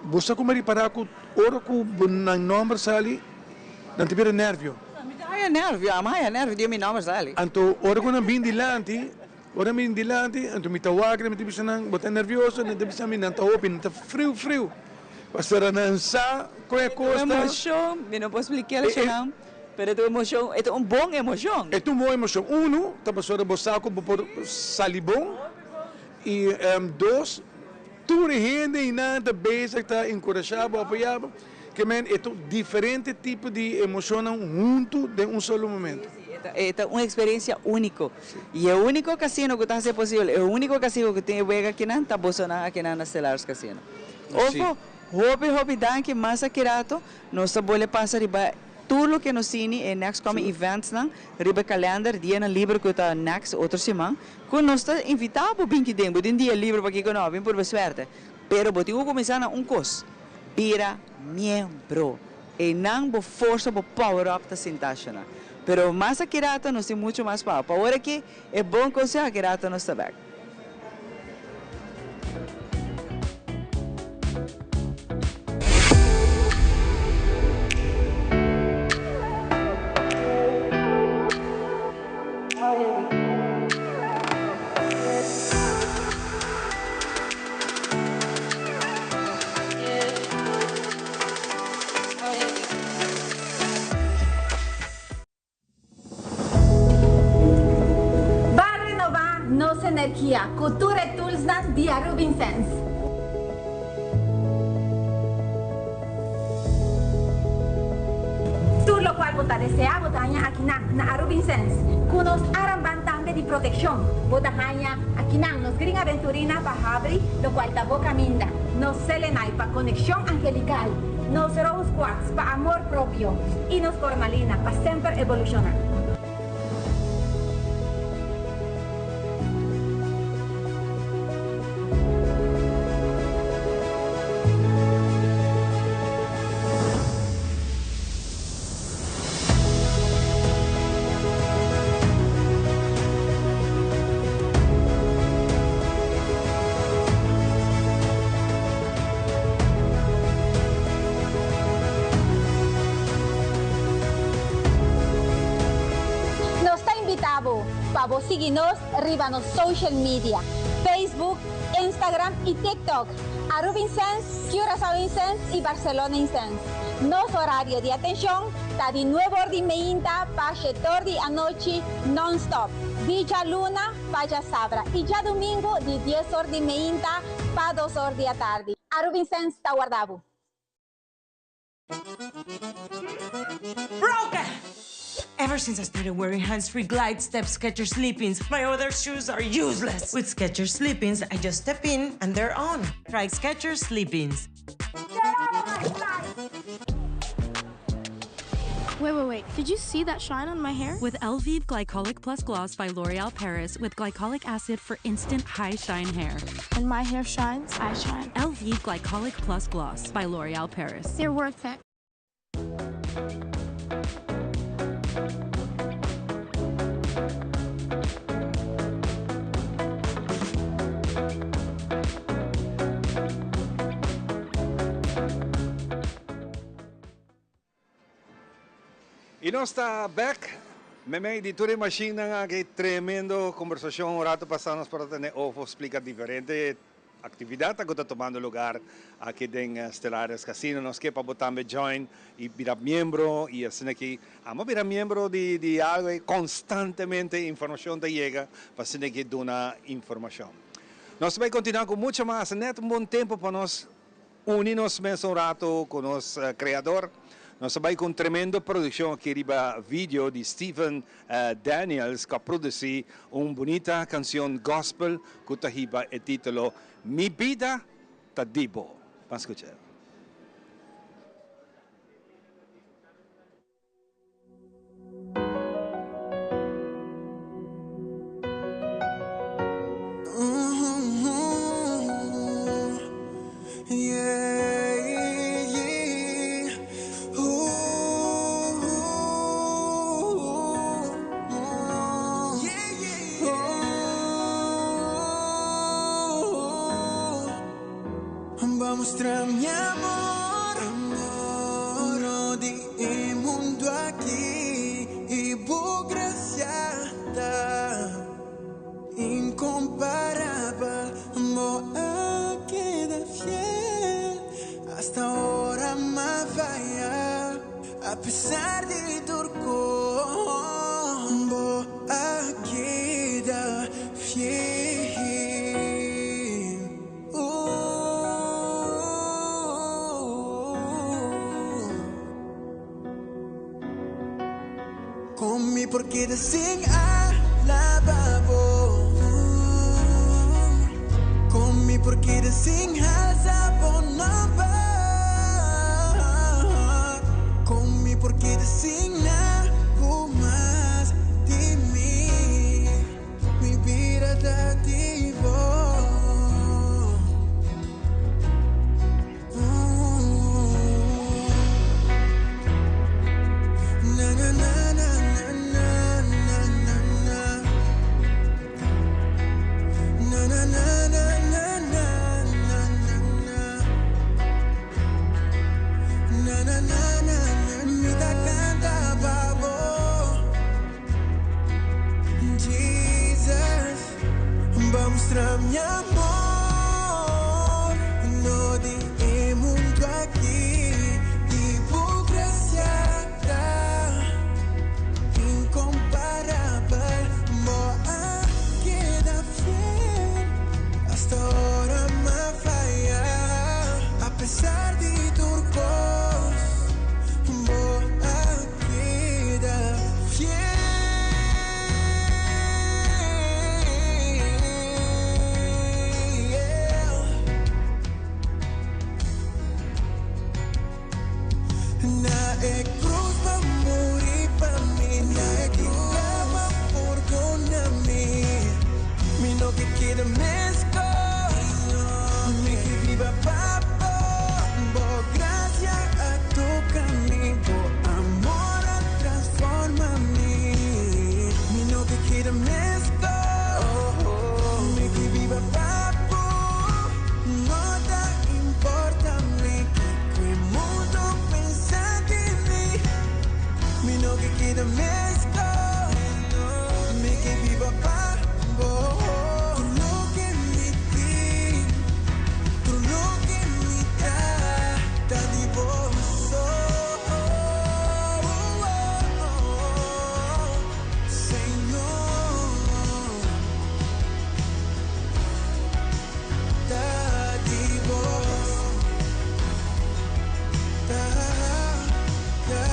bo sa como ripara cu Ora ku bo nan nòmber sali, nan ta bira nèrvio. Mi ta haya nèrvio, ami haya nèrvio dia mi nòmber sali. Anto ora ku nan bin dilanti, ora nan bin dilanti, anto mi ta wak nan, mi ta bisa nan, bo ta nèrvioso? Nan ta bisa mi, nan ta hopi, nan ta friu friu. Pasobra nan sa kon e kos ta. E ta un emoshon, mi no por spliká el nan, pero e ta un emoshon, e ta un bon emoshon. E ta un bon emoshon. Unu, ta pasobra bo sa ku bo por sali bon. I dos, Tur e hende einan ta bezig ta enkurashá bo, apoyá bo. Ke men e ta diferente tipo di emoshonnan huntu den un solo momento. E ta un eksperensia úniko. I e úniko kasino ku ta hasi e posibel, e úniko kasino ku tin e wega akinan ta bosonan akinan na Stellaris Casino. Ofo, hopi hopi danki mas aki rato nos ta bole pasa riba Tur loke nos tini e next coming eventsnan riba e kalender, dianan liber ku ta next otro siman, ku nos ta invitá bo bin kiden, bo tin dia liber pakiko no, bin purba suerte. Pero bo tin ku kuminsá na un kos, bira miembro. Einan bo forsa, bo power up ta sintá shona. Pero mas aki rato nos tin muchu mas pa. Pa ora aki e bon konseho aki rato nos ta bek. bida ku tur e toolsnan di Aruba Incense. Tur lokual bo ta deseá bo ta haña akinan na Aruba Incense. Ku nos aramband tambe di protekshon bo ta haña akinan nos Green Aventurina pa habri lokual ta bo kaminda, nos Selenite pa konekshon angelikal, nos Rose Quartz pa amor propio i nos Cormalina pa semper evolushoná. Nos ta invita bo pa bo sigui nos riba nos social media, Facebook, Instagram y TikTok, Aruba Incense, Curaçao Incense y Barcelona Incense. Nos horario di atencion ta di nuebe or di meinta pa shete or di anochi non-stop, di djaluna pa djasabra y djadumingu di dies or di meinta pa dos or di atardi. Aruba Incense ta warda bo. Broken! Ever since I started wearing hands-free Glide Step Skechers Slip-ins, my other shoes are useless. With Skechers Slip-ins, I just step in and they're on. Try Skechers Slip-ins. Wait, wait, wait. Did you see that shine on my hair? With Elvive Glycolic Plus Gloss by L'Oreal Paris with glycolic acid for instant high shine hair. When my hair shines, I shine. Elvive Glycolic Plus Gloss by L'Oreal Paris. They're worth it. Y nos ta bek memey di tur e mashinnan aki. Tremendo conversacion un rato pasa nos por a tene Ofo splica diferente actividadnan cu ta tomando lugar aki den Stellaris Casino. Nos ke pa bo tambe join y bira miembro y asina aki amo bira miembro di di algo y constantemente informacion ta yega pa asina aki duna informacion. Nos ta bay continua cu mucho mas. Net un bon tempo pa nos Uni nos mes un rato cu nos Creador. Nos a bay cu un tremendo produccion aki riba video di Steven Daniels cu a produci un bunita cancion gospel cu ta hiba e titulo Mi bida ta di bo. Ban scucha. Bo a mustra mi amor, no di e mundo aki, y bo gracia ta incomparabel. Bo a keda fiel hasta ora m'a faya, a pesar di tur cos, bo a keda fiel. Con mi por keda sin alaba bo? Con mi por keda sin halsa bo nomber? Con mi por keda sin na mas di mi? Mi bida ta di bo. Na na na na na na na na. Na na na na na na na na na. Na na na na na. Mi ta canta pa bo. Jesus, bo a mustra mi amor, no di e mundo aki, y bo gracia ta incomparabel, bo a keda fiel. Na e cruz b'a muri pa mi Na e cruz b'a pordona mi Mi no ke keda mescos Mi ke biba pa bo Bo gracia a toca mi Bo amor a transforma mi Mi no ke keda mescos Mi ke biba pa bo No ta importa mi Kico e mundo pensa di mi Mi no ke keda mescos Mi ke biba pa bo Tur loke mi tin Tur loke mi ta Ta di bo so Señor Ta di bo Ta ta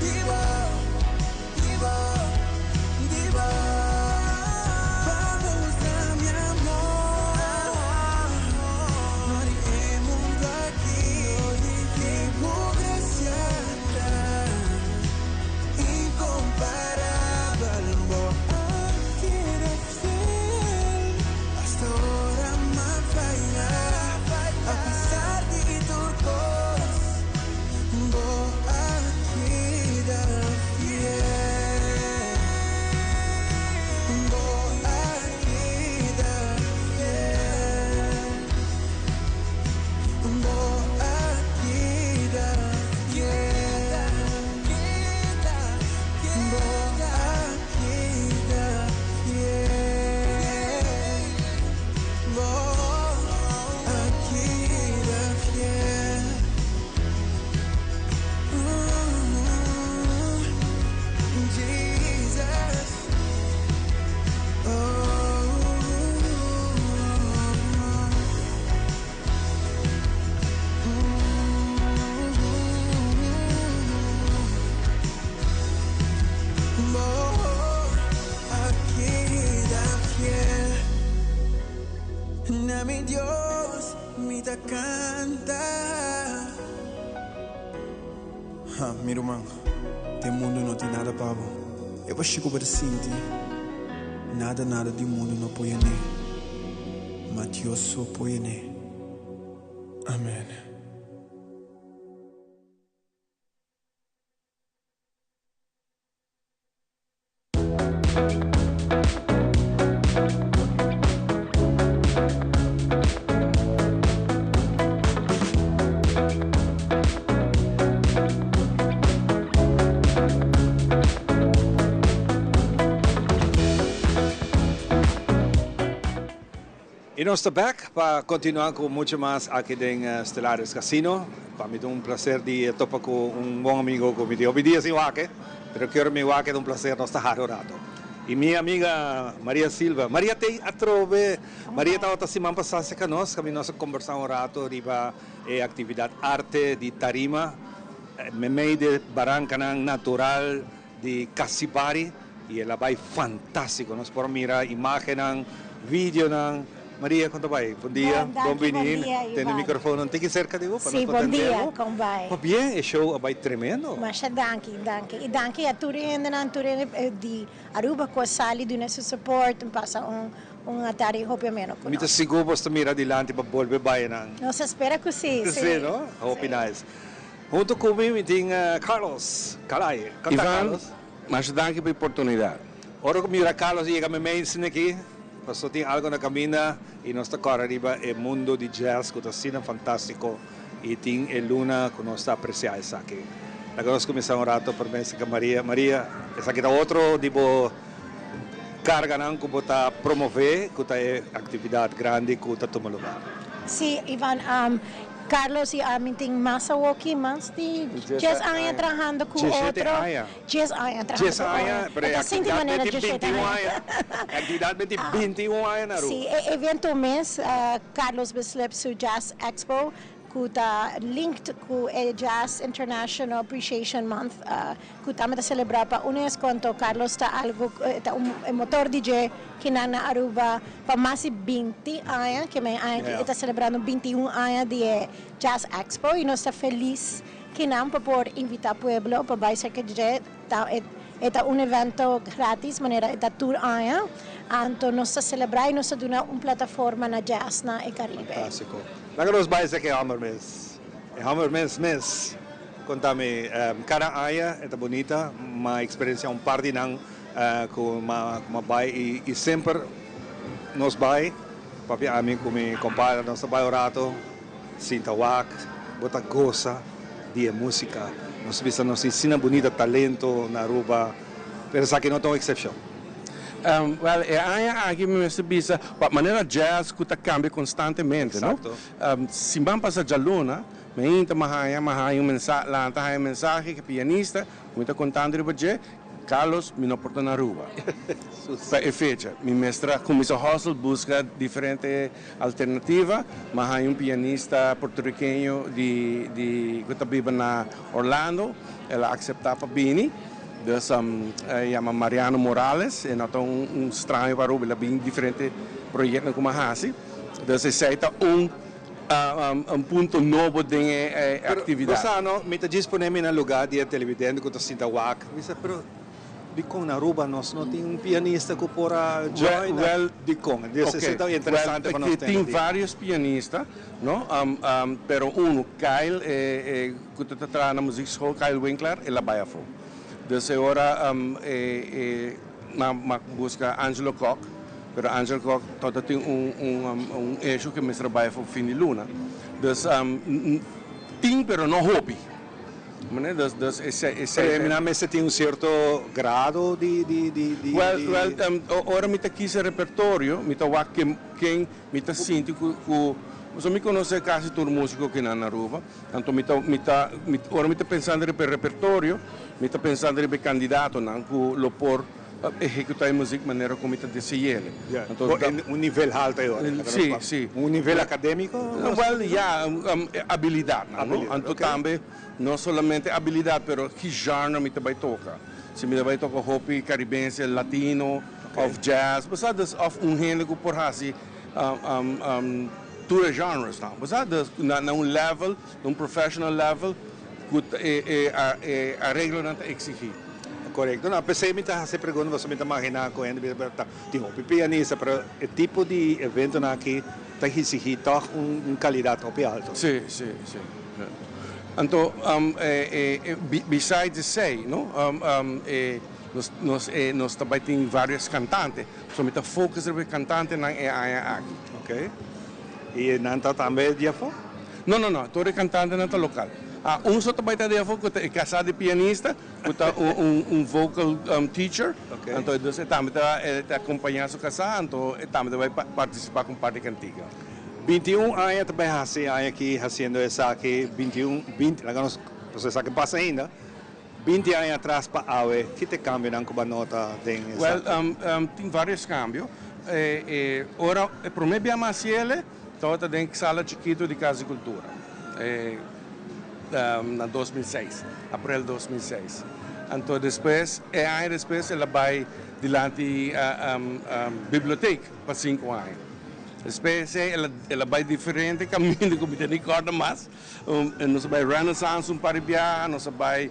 di bo Di bo di bo Pa mustra mi amor No di e mundo aki Di bo gracia ta Incomparabel Bo a keda fiel Hasta ora m'a faya A pesar di tur cos Bo a keda fiel Bo a keda fiel Bo a keda fiel Bo a keda fiel Bo a keda fiel Jesus Oh Bo a keda fiel Na mi Dios mi ta canta. Ha, mi ruman, den mundu no tin nada pa bo. E bashí ku bo ta sinti, nada nada di mundu no por yen'é, ma Dios so por yen'é. Amèn. Y nos ta back pa continua cu mucho mas aki den Stellaris Casino. Pa mi ta un placer di topa cu un bon amigo cu mi tin hopi dia sin wak, pero kier mi wak ta un placer nos ta hari un rato. Y mi amiga Maria Silva, Maria t'ey atrobe, Maria tabata siman pasa cerca nos, caminda nos a combersa un rato riba e actividad arte di tarima, memey di barancanan natural di Casibari y el a bay fantastico. Nos por a mira imagennan, videonan. Maria, con ta bay? Bon dia, bon bini. Tene e microfoon un tiki cerca di bo pa nos por tende bo. Con bay? Pabien, e show a bay tremendo. Masha danki, danki. Y danki a tur e hendenan, tur hende di Aruba cu a sali duna su support, pasa un un atardi hopi ameno cu Mi ta nos. sigur bos ta mira dilanti pa bolbe bay nan. Nos a spera cu si, si. Si, no? Hopi nice. Hunto cu mi, mi tin Carlos Calai. Con ta Ivan, Carlos? masha danki pa e oportunidad. Ora cu mira Carlos yega mi mensen aki, paso tin algo na caminda y nos ta cora riba e mundo di jazz cu ta asina fantastico y tin e luna cu nos ta aprecia esaki. Laga nos cuminsa un rato prome cerca Maria. Maria, esaki ta otro di bo carganan cu bo ta promove cu ta e actividad grandi cu ta tuma lugar. Sí, Ivan, Carlos y ami tin mas awoki, mas di dies aña trahando cu otro. Dies aña trahando Dies cu otro. aña, pero E e ta sinti actividad manera meti diesshete binti un aña. aña. E actividad meti 21 aña na Aruba. Sí, e evento mes, Carlos Bislip su Jazz Expo, cu ta linked cu e Jazz International Appreciation Month, cu tambe ta celebra pa UNESCO, anto Carlos ta algo, ta un e motor di dje kinan na Aruba pa mas di 20 aña, ke men aña aki e ta celebrando 21 aña di e Jazz Expo y nos ta feliz. Kinan pa por invitá pueblo pa bai serka dje. Ta e ta un evento gratis manera e ta tur aña. Anto nos ta selebrá i nos ta duna un plataforma na jazz na e Karibe. Fantástiko. Laga nos bai esaki e hòmber mes. E hòmber mes mes. Konta mi, kada aña e ta bunita. M'a eksperensiá un par di nan ku m'a ku m'a bai i i semper nos bai papia ami ku mi kompadre nos ta bai un rato. Sinta wak, bo ta gosa di e músika. Nos bisa nos tin asina bunita talento na Aruba, pero esaki no ta un eksepshon. Wèl, e aña aki mi mester bisa, wak, manera jazz ku ta kambia konstantemente, no? Siman pasa djaluna, mi ainda mi a haña, mi a haña un mensahe, lanta haña un mensahe ku e pianista ku mi ta kontando riba dje, Carlos, mi no por ta na Aruba pa e fecha. Mi mester a cuminsa hustle, busca diferente alternativa. Mi a haña un pianista puertorriqueño di di cu ta biba na Orlando. El a acepta pa bini. Dus e yama Mariano Morales. E no ta un un straño pa Aruba. El a bin diferente proyectonan cu mi a haci. Dus esey ta un un punto nobo den e actividad. Pero, bo sa no, mi ta djis pone mi na lugar di e televidente cu ta sinta wak. Mi sa, pero dicon na Aruba nos no tin un pianista cu por a join? Well, dicon? Esey ta interesante pa nos tende. Tin varios pianista, no? Pero uno, Kyle, e cu ta traha na muziekschool, Kyle Winkler, el a bay afo. Dus e ora e m'a busca Angelo Kock. Pero Angel Kock tot a tin un un un issue ke mester a bai for fin di luna. Dus tin pero no hopi. Mane dus dus esei esei. Pero nan mester tin un cierto grado di di di di. Well well ora mi ta kisa repertorio mi ta wak ken ken mi ta sinti ku ku pasobra mi konosé kasi tur musiko kinan na Aruba anto mi ta mi ta ora mi ta pensando riba e repertorio mi ta pensando riba e kandidatonan ku lo por Ehecuta e muziek manera cu mi ta deseele. Ja, Anto da un nivel halto e ora. Si, si. Un nivel academico? Wel, ja, habilidadnan, no? Anto tambe no solamente habilidad, pero ki genre mi ta bay toca. Si mi ta bay toca hopi caribense, latino, of jazz, bo sa, dus of un hende cu por haci tur e genresnan, bo sa, dus na un level, na un professional level cu e areglonan ta exigi. Korekto. No, p'esei mi ta hasi e pregunta pasobra mi ta maginá ku hende bisa ta tin hopi pianista, pero e tipo di eventonan aki ta exigí tòg un kalidat hopi alto. Sí, sí, sí. Anto, besides esei, no, nos nos nos ta bai tin varios kantante, so mi ta focus riba e kantantenan e aña aki. Oke. I nan ta tambe di afó? No, no, no. Tur e kantantenan ta lokal. Ah, un so ta bai ta di afó ku ta e kasá di pianista. Cu ta un vocal teacher, anto dus e tambe ta acompaña su casa, anto e tambe ta bay participa cu un par di cantica. 21 aña ta bay haci aña aki haciendo esaki, 21, 20, laga nos, pasobra esaki pasa ainda, 20 aña atras pa awe, ki ta e cambionan cu bo a nota den esaki? Well, tin varios cambio. Ora e prome bia mi a haci ele, tabata den sala chikito di Cas di Cultura. Na 2006, aprel 2006. Anto despues, e aña despues el a bai dilanti bibliotek pa sinku aña. Despues esei el a bai diferente kaminda ku mi ta ni kòrda mas. Nos a bai Renaissance un par di biaha, nos a bai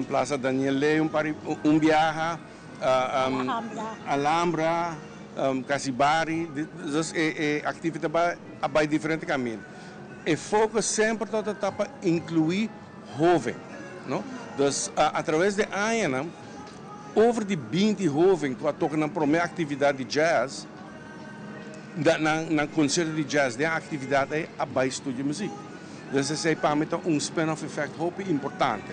Plaza Daniel Ley un par di un biaha, Alhambra, Casibari. Dus e aktividat a bai diferente kaminda. E focus semper tabata ta pa inclui hoven, no? Dus a traves di añanan, over di binti hoven cu a toca nan prome actividad di jazz, nan nan concierto di jazz den actividad ey a bay studia muziek. Dus esey pa mi ta un spin off effect hopi importante,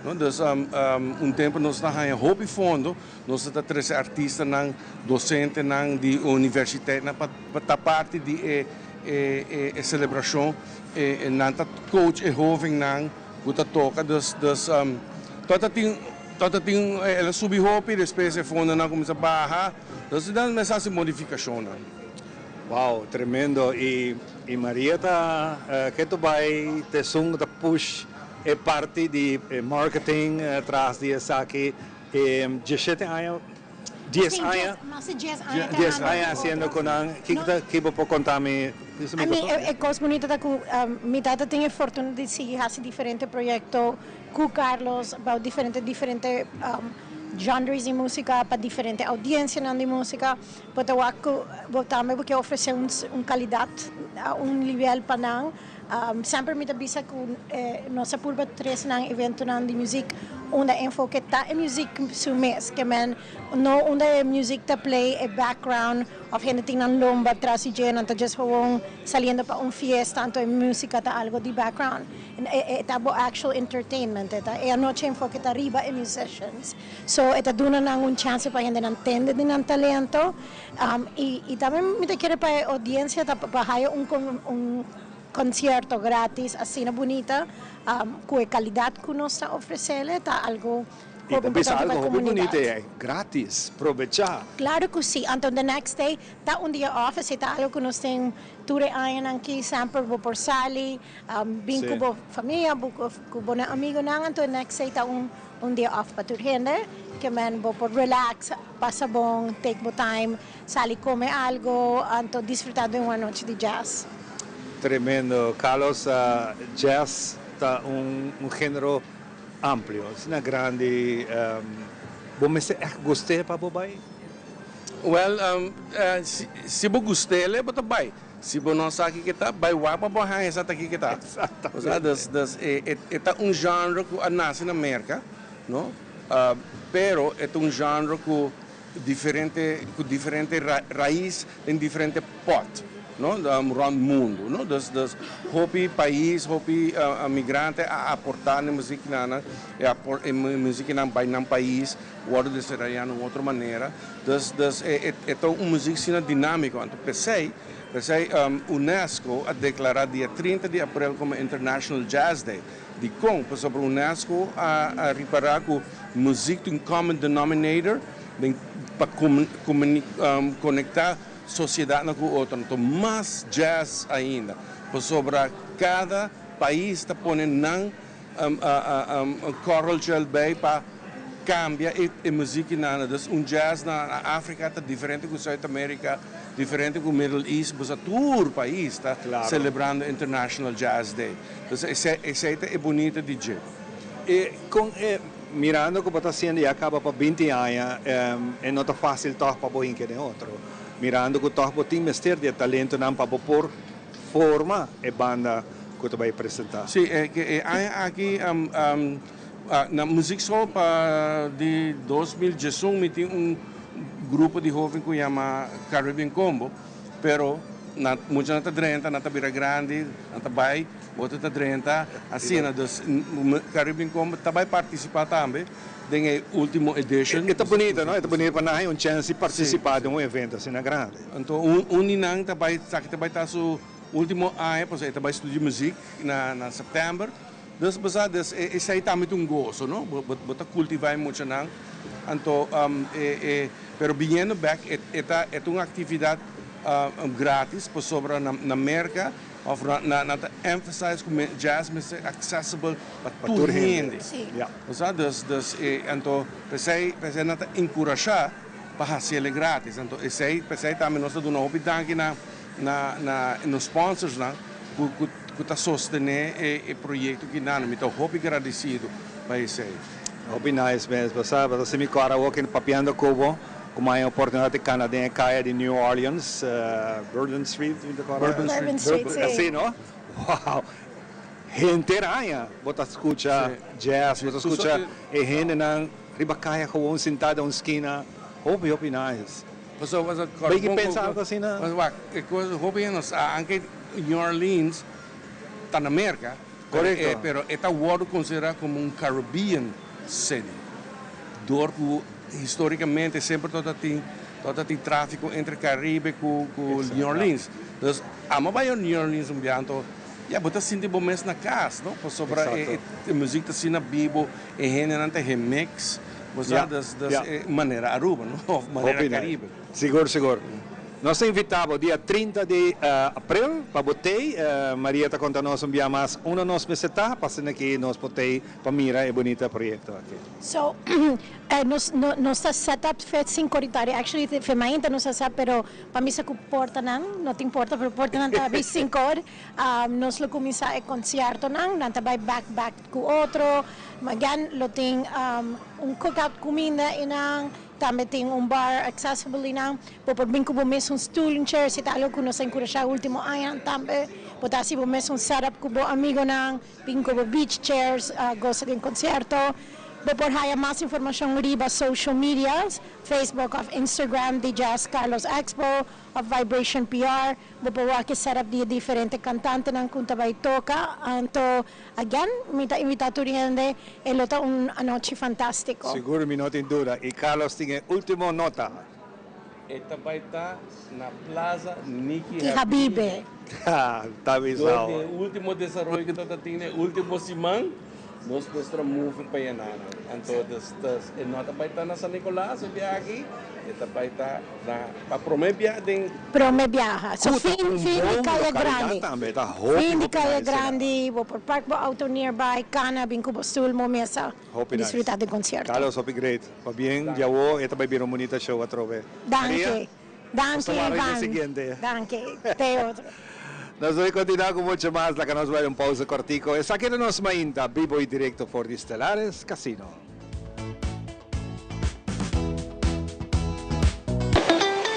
no? Dus un tempo nos ta haya hopi fondo, nos ta trece artistanan, docentenan di universiteitnan pa ta parti di e E celebracion e nan ta coach e hovennan cu ta toca dus dus tot tin tot tin el a subi hopi despues e fondonan cuminsa baha dus nan mester haci modificacionnan. Wow tremendo y y Maria ta ke tu bay ta esun cu ta push e parti di marketing tras di esaki e diesshete aña Dies aña, Mas di dies aña dies aña haciendo cu nan, kico ta, kico bo por conta mi? I mean, e kos bunita ta ku mi tata tin e fortuna di sigui hasi diferente proyekto ku Carlos bou diferente diferente genres di músika pa diferente oudiensianan di músika. Bo ta wak ku bo tambe bo ke ofresé un kalidat, un nivel pa nan. Semper mi ta bisa ku nos a purba trese nan eventonan di muzik unda enfoke ta e muzik su mes, ke men no unda e muzik ta play e background of hende tin nan lomba tras di dje, nan ta just gewoon saliendo pa un fiesta anto e musika ta algo di background. E ta bo actual entertainment, e ta e anochi enfoke ta riba e musicians. So e ta duna nan un chance pa hendenan tende di nan talento y tambe mi ta kere pa e audiencia ta pa haya un un concierto gratis asina bunita cu e calidad cu nos ta ofrecele ta algo Y hopi bo bisa importante pa e algo hopi comunidad. bunita ei, gratis, probecha. Claro cu si, anto the next day ta un dia off, esey ta algo cu nos tin tur e añanan aki, semper bo por sali bin cu bo famia, cu bo amigonan, anto e next day ta un Un dia off pa tur hende, ke men bo por relax, pasa bon, take bo time, sali come algo, anto disfruta den un anochi di jazz. Tremendo. Carlos, jazz ta un genero amplio, asina grandi, bo mester echt gust'é pa bo bai? Well, si bo gust'é bo ta bai. Si bo no sa kiko ta, bai wak pa bo haña sa ta kiko ta. Osea, dus, dus e, e, e ta un genre ku a nase na Merka, no? Pero e ta un genre ku diferente, ku diferente ra, rais den diferente pòt, no? Rònt mundu, no? Dus, dus hopi pais, hopi migrante a aportá na e muzikinan, e apor, e muzikinan bai nan pais, wòrdu desaroyá na un otro manera. Dus, dus e, e ta un muzik asina dinámiko. Anto p'esei, p'esei UNESCO a deklará dia 30 di aprel komo International Jazz Day. Dikon? Pasobra UNESCO a a ripará ku muzik ta un common denominator den pa komuni konektá sosiedatnan ku otro. Anto mas jazz ainda, pasobra kada pais ta pone nan Korreltje bij pa kambia e muzikinan. Dus un jazz na Afrika ta diferente ku Zuid Amerika, diferente ku Middle East. Boso tur pais ta selebrando International Jazz Day. Dus esei ta e bunita di dje. E kon e mirando ku bo ta hasiendo ya kaba pa binti aña e no ta fásil tòg pa bo hinka den otro. Mirando ku tòg bo tin mester di e talentonan pa bo por forma e banda ku ta bai presentá. Sí, e aña aki na Muziekschool pa di 2011 mi tin un grupo di hoven ku yama Caribbean Combo, pero nan muchanan ta drenta, nan ta bira grandi, nan ta bai, otro ta drenta, asina. Dus Caribbean Combo ta bai partisipá tambe den e ultimo edition. E ta bunita, no? E ta bunita pa nan haña un chèns di partisipá den un evento asina grandi. Anto un di nan ta bai, sa ki ta bai ta su Ultimo aña pasobra e ta bai studia muziek na na september. Dus bo sa des e esei tambe ta un goso no. Bo bo ta kultivá e muchanan. Anto e e pero biniendo bek e e ta e ta un aktividat gratis pasobra na na Merka òf na na nan ta emphasize ku jazz mester accessible pa tur hende. Bo sa dus dus e anto p'esei p'esei nan ta enkurashá pa hasi el e gratis. Anto esei p'esei tambe nos ta duna hopi danki na Na na nos sponsorsnan ku ku ku ta sostené e e proyekto kinan. Mi ta hopi gradisido pa esei. Hopi nice mes. Bo sa, bo ta sinti mi kòrda awor ku papiando ku bo, ku mi a haña oportunidat di kana den e kaya di New Orleans, Bourbon Street, mi ta kòrda? Bourbon Street. Bourbon Street, si. Así, no? Wow! Henter aña bo ta skucha jazz, bo ta skucha e hendenan riba kaya gewoon sintá den un skina. Hopi, hopi nice. Pasobra pasobra Bay ki pensa algo asina? Pasobra wak, e kos hopi hende no sa, anke New Orleans ta na Merka, pero e pero e ta wòrdu konsiderá komo un Caribbean city, dor ku histórikamente semper tabata tin tabata tin tráfiko entre Caribe ku ku New Orleans. Dus amo bai New Orleans un bia anto ya bo ta sinti bo mes na kas, no? Pasobra e e muzik ta asina bibo, e hendenan ta hemix. Bo sa, des, des e manera Aruba, no? Of manera Hopi nice. Caribe. Sigur, sigur. Nos ta invitá bo dia 30 di april pa bo tei. Maria ta konta nos un bia mas unda nos mester ta pa asina ki nos por tei pa mira e bunita proyekto aki. So, nos nos ta set up fe sinku ori tardi. Actually fe mainta nos a sa pero pa misa ku portanan no tin porta pero portanan ta habri sinku or. Nos lo kuminsá e konsiertonan. Nan ta bai back back ku otro. Again lo tin un cookout kuminda einan. Tambe tin un bar accessible einan. Bo por bin ku bo mes un stoel, un chair, si ta algo ku nos a enkurashá ultimo añanan tambe. Bo ta hasi bo mes un setup ku bo amigonan, bin ku bo beach chairs, gosa den konsierto. Bo por haya mas informashon riba social medias, Facebook òf Instagram di Jazz Carlos Expo òf Vibration PR. Bo por wak e setup di e diferente kantantenan ku ta bai toka. Anto again mi ta invitá tur hende, e lo ta un anochi fantástiko. Sigur mi no tin duda. I Carlos tin e último nota. E ta bai ta na Plaza Niki Ki Habibe. Ha, ta Door bisao. di e ultimo desaroyo ku ta tin e ultimo siman, nos mester a move pa Yanana. Anto des des e no ta bai ta na San Nicolas e biaha aki, e ta bai ta na pa prome biaha den. Prome biaha. So Ku ta fin un fin di bon Kaya lokalidat Grandi. tambe, ta hopi Fin di hopi Kaya nice einan. Grandi, bo por park bo auto nearby, kana bin ku bo stoel, bo mesa. Hopi nice. Disfruta den concierto. Carlos hopi great. Pabien djawo e ta bay bira un bunita show atrobe. Maria, Danki. nos Danki ta wara riba e Ivan. siguiente. Danki. Te otro. Nos ta bay continua cu mucho mas. Laga nos bay un pausa cortico. Esaki ta nos mainta bibo y directo for di Stellares Casino.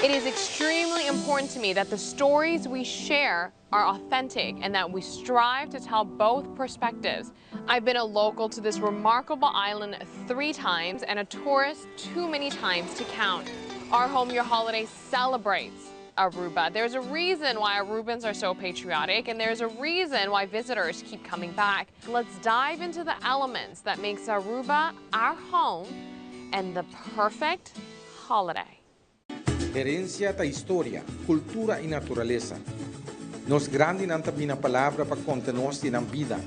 It is extremely important to me that the stories we share are authentic and that we strive to tell both perspectives. I've been a local to this remarkable island three times and a tourist too many times to count. Our Home Your Holiday celebrates Aruba. There's a reason why Arubans are so patriotic and there's a reason why visitors keep coming back. Let's dive into the elements that makes Aruba our home and the perfect holiday. Herencia ta historia, cultura y naturalesa. Nos grandinan ta bina palabra pa conta nos di nan bida,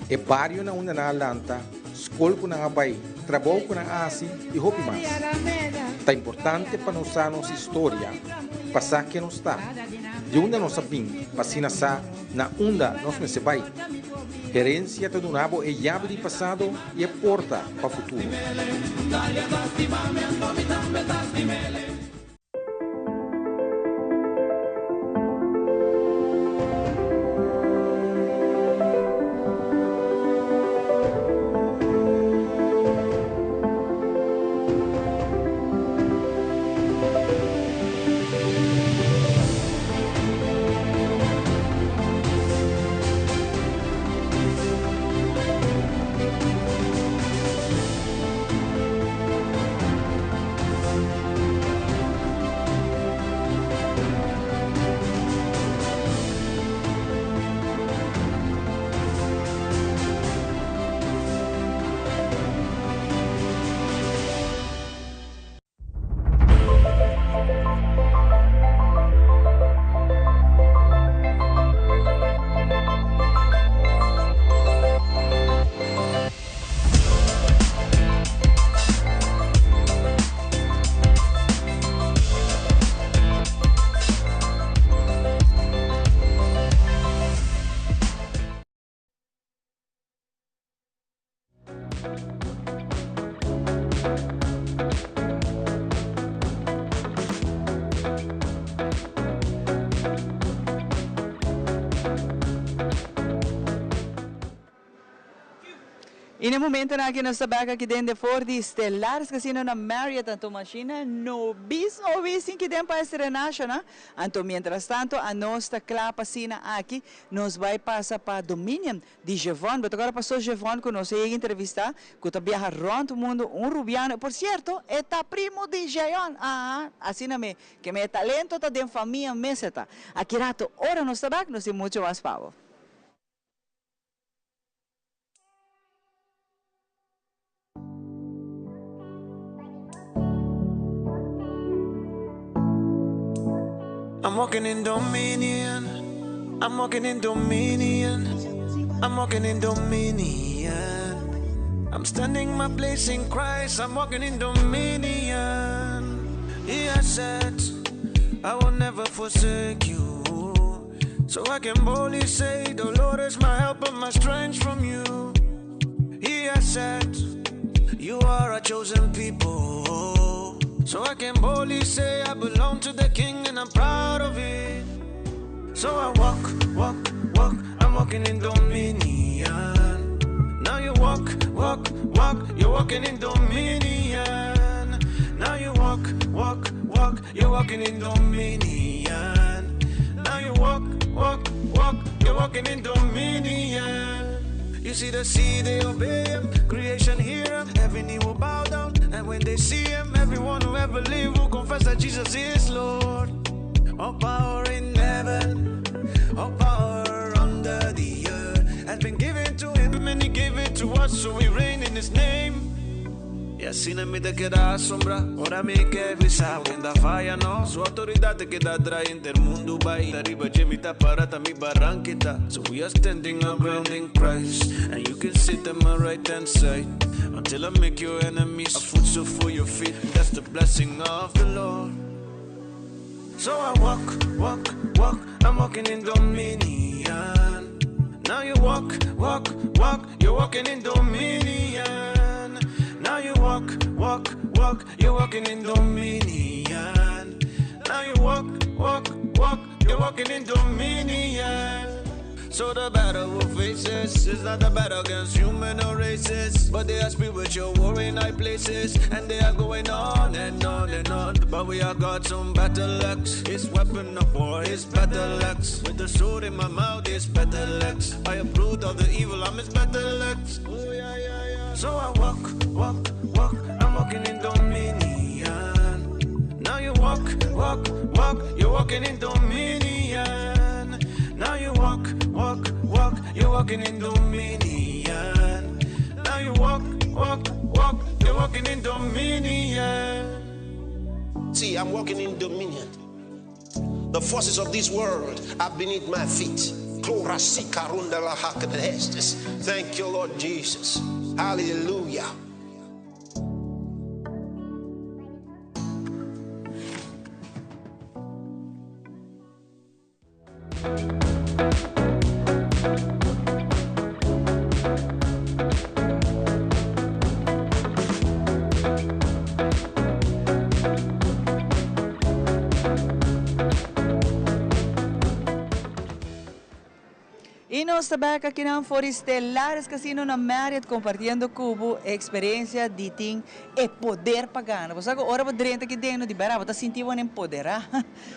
e bario na unda nan a lanta, scol cu nan a bay, trabou cu nan a haci y hopi mas. Ta importante pa nos sa nos historia, pa sa ken nos ta, di unda nos a bin pa asina sa na unda nos mester bay. Herencia ta duna bo e yabi di pasado y e porta pa futuro. Y na e momentonan aki nos ta bek aki den de for di Stellaris Casino na Marriott anto mashina no bis no bis tin ki den pa estrena shona anto mientras tanto anos ta kla pa asina aki nos bay pasa pa Dominion Di Jevon, bo ta kòrda pastor Jevon ku nos a yega entrevistá, ku ta biaha rònt mundu, un rubiano, por sierto, e ta primo di Jeon, aha, asina mi, ke mi e talento ta den famia mes e ta. Aki rato, ora nos ta bak, nos tin mucho mas pa bo. I'm walking in dominion. I'm walking in dominion. I'm walking in dominion. I'm standing my place in Christ. I'm walking in dominion. He has said. I will never forsake you. So I can boldly say, The Lord is my help and my strength from you. He has said, You are a chosen people. So I can boldly say, I belong to the King and I'm proud of it. So I walk, walk, walk, I'm walking in dominion. Now you walk, walk, walk, you're walking in dominion. Now you walk, walk, walk, you're walking in dominion. Now you walk, walk, walk, you're walking in dominion. You see the sea, they obey him. Creation hear him, every knee will bow down. And when they see him, everyone who ever lived will confess that Jesus is Lord. All power in heaven, all power under the earth has been given to him, and he gave it to us, so we reign in his name. I asina mi ta keda asombrá, ora mi ke bisa ken ta faya no. Su outoridat ta keda drai henter mundu bai. Ta riba dje mi ta para, ta mi baranka e ta. So we are standing our ground in Christ, and you can sit at my right hand side until I make your enemies a footstool for your feet. That's the blessing of the Lord. So I walk, walk, walk, I'm walking in dominion. Now you walk, walk, walk, you're walking in dominion. Now you walk, walk, walk, you're walking in dominion. Now you walk, walk, walk, you're walking in dominion. So the battle we faces is not a battle against human or races, but they are spiritual war in high places, and they are going on and on and on. But we are God's own battle axe. His weapon of war is battle axe. With the sword in my mouth is battle axe. I uproot all the evil, I'm his battle axe. Oh, yeah, yeah, yeah. So I walk, walk, walk, I'm walking in dominion. Now you walk, walk, walk, you're walking in dominion. Now you walk, walk, walk, you're walking in dominion. Now you walk, walk, walk, you're walking in dominion. See, I'm walking in dominion. The forces of this world are beneath my feet. Thank you, Lord Jesus. Hallelujah. Y nos ta bek aki nan for di Stellaris Casino na Marriott compartiendo cu bo e experiencia di tin e poder pa gana. Bo sa cu ora bo drenta aki den no di bera bo ta sinti bo empodera.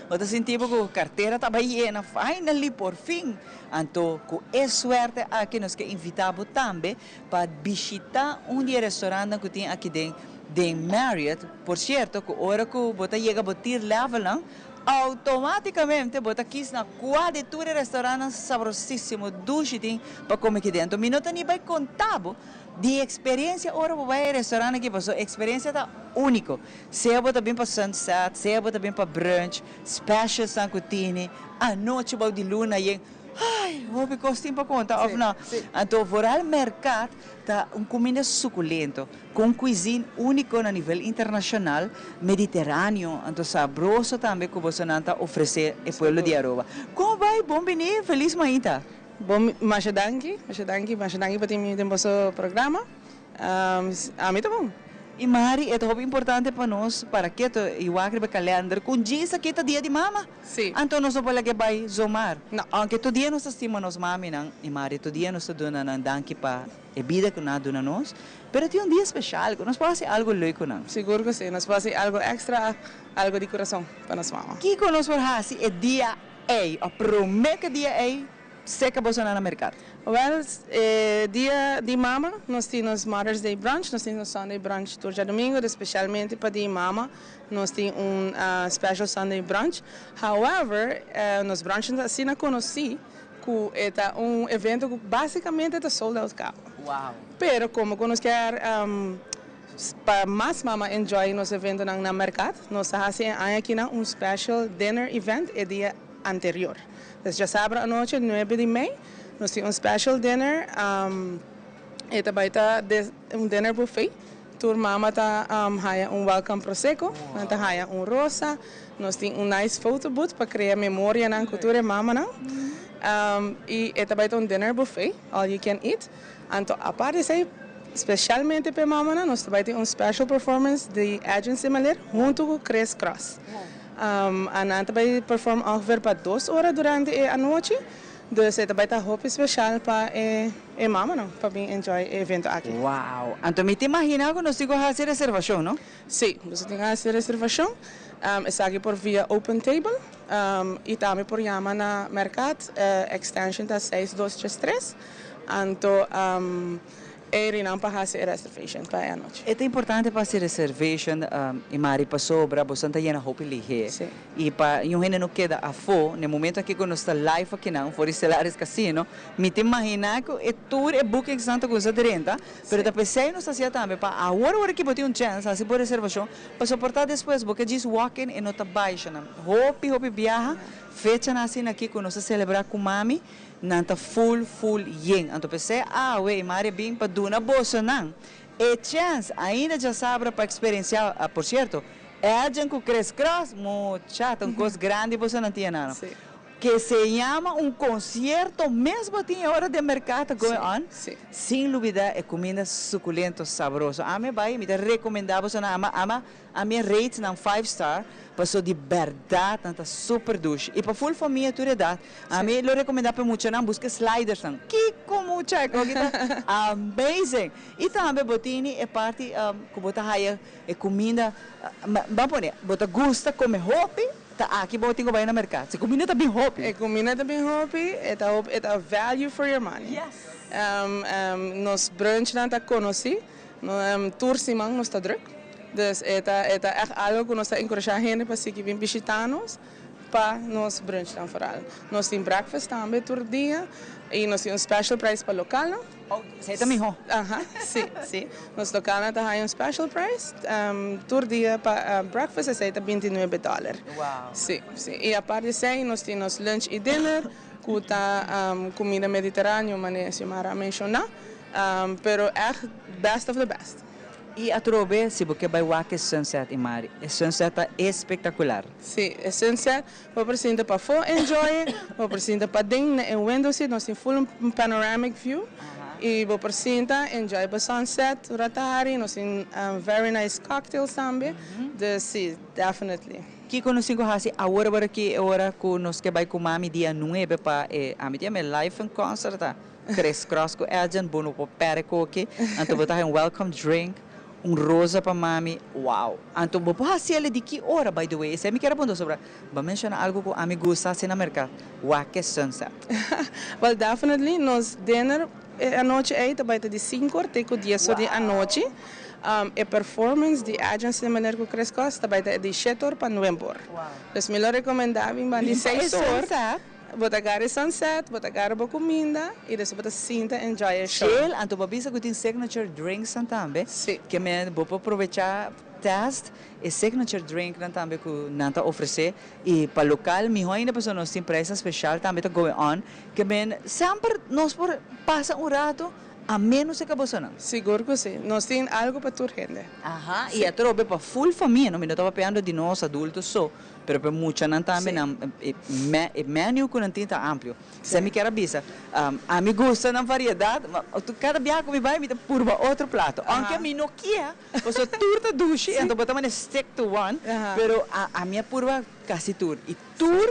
Bo ta sinti bo cu cartera ta bay yena finally por fin. Anto cu e suerte aki nos ke invita bo tambe pa bishita un di e restaurantnan cu tin aki den den Marriott. Por cierto cu ora cu bo ta yega bo tier levelnan Automáticamente bo ta kis na kua di tur e restaurantnan sabrosísimo dushi tin pa kome aki dentro. Mi no ta ni bai konta bo di e eksperensia ora bo bai e restaurant aki pasobra e eksperensia ta úniko. Sea bo ta bin pa sunset, sea bo ta bin pa brunch, specialsnan ku tini, anochi bou di luna yen, ay, hopi kos tin pa konta òf no? Anto vooral Mercat Ta un cuminda suculento, cu un cuisine unico na nivel internacional, mediterraneo, anto sabroso tambe cu bosonan ta ofrece e pueblo di Aruba. Con bay? Bon bini, feliz mainta! Bon, masha danki, masha danki, masha danki pa tin mi den boso programa. Ami ta bon. Y Mari, e ta hopi importante pa nos para keto y wak riba e kalender cu un djis aki ta dia di mama. Sí. Anto nos no por laga e bai zomar. No. Aunke tur dia nos ta stima nos maminan i mari tur dia nos ta duna nan danki pa e bida ku nan a duna nos, pero tin un dia speshal ku nos por hasi algu leuk ku nan. Sigur ku si. Nos por hasi algu èkstra, algu di kurason pa nos mama. Kiko nos por hasi e dia ei òf promé ku e dia ei? Seca bosonan na mercado. Wel, e dia di mama nos tin nos Mother's Day brunch, nos tin nos Sunday brunch tur djadomingo, dus specialmente pa di mama nos tin un special Sunday brunch. However, nos brunch no ta asina conoci cu e ta un evento cu basicamente ta sold out caba. Wow. Pero como cu nos kier pa mas mama enjoy nos eventonan na mercado, nos ta haci e aña akinan un special dinner event e dia anterior. Pues djasabra anochi nuebe di mei nos tin un special dinner e ta bai ta un dinner buffet Tur mama ta haya un welcome prosecco, nan ta haya un rosa, nos tin un nice photo booth pa crea memorianan cu tur e mamanan. Y e ta bay ta un dinner buffet, all you can eat. Anto apart di esey, specialmente pa e mamanan, nos ta bay tin un special performance di Edwin Semeleer hunto cu Chris Cross. Nan ta bay perform ongeveer pa dos ora durante e anochi. Dus e ta bay ta hopi special pa e e mamanan pa bin enjoy e evento aki. Wow! Anto mi ta imagina cu nos tin cu haci reservacion, no? Si, boso tin cu haci reservacion. Esaki por via Open Table y tambe por yama na Mercat, extension ta seis dos tres tres. Anto E rinan pa hasi e reservation pa e anochi. E ta importante pa hasi reservation y mari pasobra boso ta yena hopi lihe. Y pa un hende no keda afo, na e momento aki cu nos ta live akinan for di Stellaris Casino, mi ta imagina cu e tur e bookingsnan ta cuminsa drenta, pero ta pesey nos ta hacia tambe pa awor awor aki bo tin un chance hasi bo reservacion pa soporta despues bo ke djis walk in e no ta baisha nan. Hopi hopi biaha fechanan asina aki cu nos ta celebra cu mami Nan ta full full yen. Anto p'esei awe i Maria bin pa duna bosonan e chèns ainda djasabra pa eksperensiá, por sierto, Edjean ku Chris Cross, mucha, ta un kos grandi bosonan tin anano. Ke se yama un konsierto mes bo tin e ora den merkado ta going on, sin lubidá e kuminda sukulento sabroso. Ami a bai, mi ta rekomendá bosonan, ama ama Ami a rate nan five star paso di berdad nan ta super dushi y pa full famia tur edad ami lo recomenda pa e muchanan busca sliders nan kico mucha e koki ta amazing y tambe bo tini e parti cu bo ta haya e cuminda ban pone bo ta gusta come hopi ta aki bo tin cu bay na mercado si cuminda ta bin hopi. E cuminda ta bin hopi e ta hopi e ta value for your money nos brunch nan ta conoci. Tur siman nos ta druk, dus e ta e ta ègt algo ku nos ta enkurashá hende pa sigui bin bishitá nos pa nos brunchnan foral. Nos tin breakfast tambe tur dia i nos tin un special prijs pa lokalnan. Oh, esei ta mihó. Aha, si, si. Nos lokalnan ta haña un special prijs tur dia pa breakfast, esei ta binti nuebe dòler. Wow. Si, si. I apart di esei nos tin nos lunch i dinner ku ta kumida mediteraneo manera Xiomara a menshoná. Pero echt best of the best. Y atrobe si bo ke bay wak e sunset y mari e sunset ta espectacular. Si, e sunset bo por sinta pafó enjoy e, bo por sinta paden na e window seat nos tin full un panoramic view y bo por sinta enjoy bo sunset ratari nos tin very nice cocktails tambe dus si definitely. Kiko nos tin ku hasi awor awor aki e ora ku nos ke bay ku mami dia nuebe pa e ami ta yama e live en concert ta. Chris Cross ku Edjean, bo no por perde koki. Anto bo ta haña un welcome drink, un rosa pa mami, wow. Anto bo por hasi el di ki ora by the way? Esei mi kier a puntra sobra. Bo a menciona algo ku ami gusta hasi na merka, wak e sunset. Well definitely nos dinner e anochi ei ta bai ta di sinku or te ku dies or di anochi. E performance di Edjean Slimmeler ku Chris Cross ta bai ta di shete or pa nuebe or. Dus mi lo rekomenda bin ban di seis or. Bo ta gara e sunset, bo ta gara bo cuminda y despues bo ta sinta enjoy e show. Shell, anto bo bisa cu tin signature drinksnan tambe. Si. Ke men bo por probecha test e signature drinknan tambe cu nan ta ofrece y pa local miho ainda pasobra nos tin prijsnan special tambe ta going on. Ke men semper nos por pasa un rato a menos e cabosonan. Sigur cu si. Nos tin algo pa tur hende. Aha, y atrobe pa full famia, no mi no ta papiando di nos adulto so. Pero pa e muchanan tambe nan e e menu ku nan tin ta amplio. Esei mi kier a bisa. Ami gusta nan variedat, ma kada biaha ku mi bai mi ta purba otro plato. Aunke mi no kia, pasobra tur ta dushi, anto bo ta manda stick to one, pero ami a purba kasi tur. I tur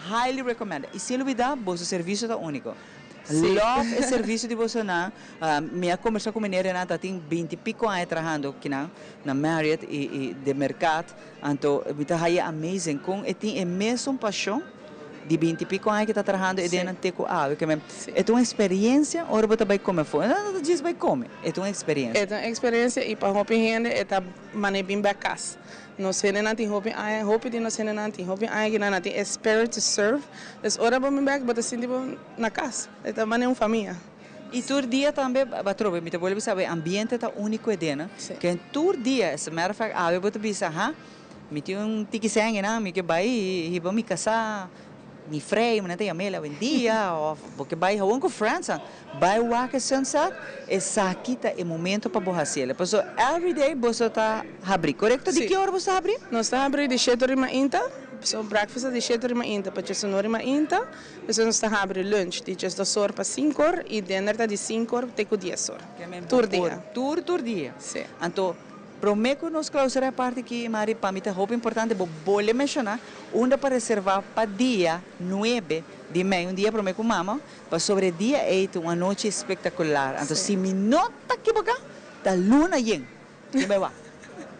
highly recommended. I sin lubida boso servisio ta uniko. Love e servicio di bosonan. Mi a combersa cu meneer Renata tin binti pico aña trahando kinan na Marriott y y de Mercat. Anto mi ta haya amazing con e tin e mesun pasion di binti pico aña cu ta trahando e denan te cu awe. Ke men e ta un experiencia ora bo ta bay come afo. No ta djis bay come, e ta un experiencia. E ta un experiencia y pa hopi hende e ta mane bin bek cas. Nos hendenan tin hopi aña, hopi di nos hendenan tin hopi aña kinan nan tin e spirit to serve. Dus ora bo bin bek bo ta sinti bo na cas. E ta manera un famia. Y tur dia tambe, atrobe, mi ta bolbe bisa bo e ambiente ta unico e dena. Ken tur dia, as a matter of fact, awe bo ta bisa, ha, mi tin un tiki sèngenan, mi ke bai hiba mi casa. Mi frei, mi nan ta yam'el awendia, of bo ke bai gewoon ku friends-nan, bai wak e sunset, esaki ta e momento pa bo hasiel. Paso everyday boso ta habri, korekto? Di ki ora boso ta habri? Nos ta habri di shete ora mainta, so breakfast ta di shete ora mainta pa djes unor mainta, despues nos ta habri lunch di djesdos or pa sinku or i dinner ta di sinku or te ku dies or, tur dia. Tur tur dia? Si. Anto Promé ku nos klausura e parti aki, Mari, pa mi ta hopi importante bo bolbe menshoná unda pa reservá pa dia nuebe di mei, un dia promé ku mama, pasobra e dia ei ta un anochi espektakular. Anto si mi no ta kiboká, ta luna yen. Mi bai wak.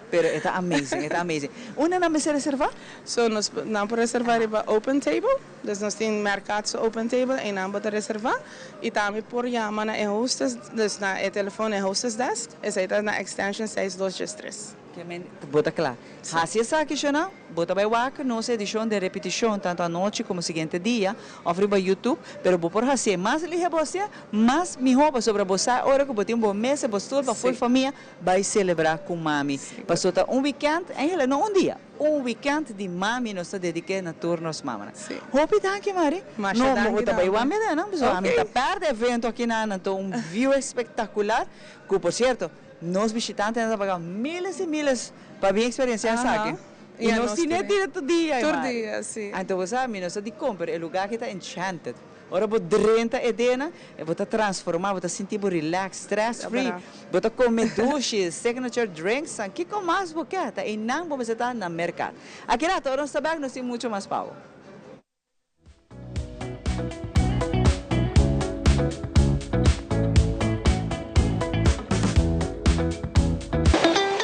Pero e ta amazing, e ta amazing. Unda nan mester reservá? So nos nan por reservá riba Open Table. Dus nos tin Mercat su Open Table, einan bo ta reservá. I tambe por yama na e hostess, dus na e telefon e hostess desk, esei ta na extension seis dos djes tres. Ke men bo ta kla. Hasi esaki shona, bo ta bai wak nos edishon den repetishon tantu anochi komo siguiente dia òf riba YouTube, pero bo por hasié mas lihe bo hasié, mas mihó pasobra bo sa ora ku bo tin bo mesa, bo stul pa ful famia bai selebrá ku mami. Paso ta un wikènt, eigenlijk no un dia. Un weekend di mami nos ta dediké na tur nos mamanan. Hopi danki Mari. Masha No, danki bo ta bai tambe. wak meda nan, pasobra ami ta Ok. pèrdè evento aki nan, anto un view espektakular, ku por sierto, nos bishitantenan ta paga miles i miles pa bin eksperensiá esaki. Aha. I Ya nos nos tine tine. tine tur dia, Tur Mari. dia, si. Anto bo sa, mi no sa dikon, pero e lugá aki ta enchanted. Ora bo drenta e dena, e bo ta transforma, bo ta sinti bo relax, stress free, bo ta come dushi, signature drinks, san kico mas bo ke, ta eynan bo mester ta na Mercat. Aki rato ora nos ta bek nos tin mucho mas pa bo.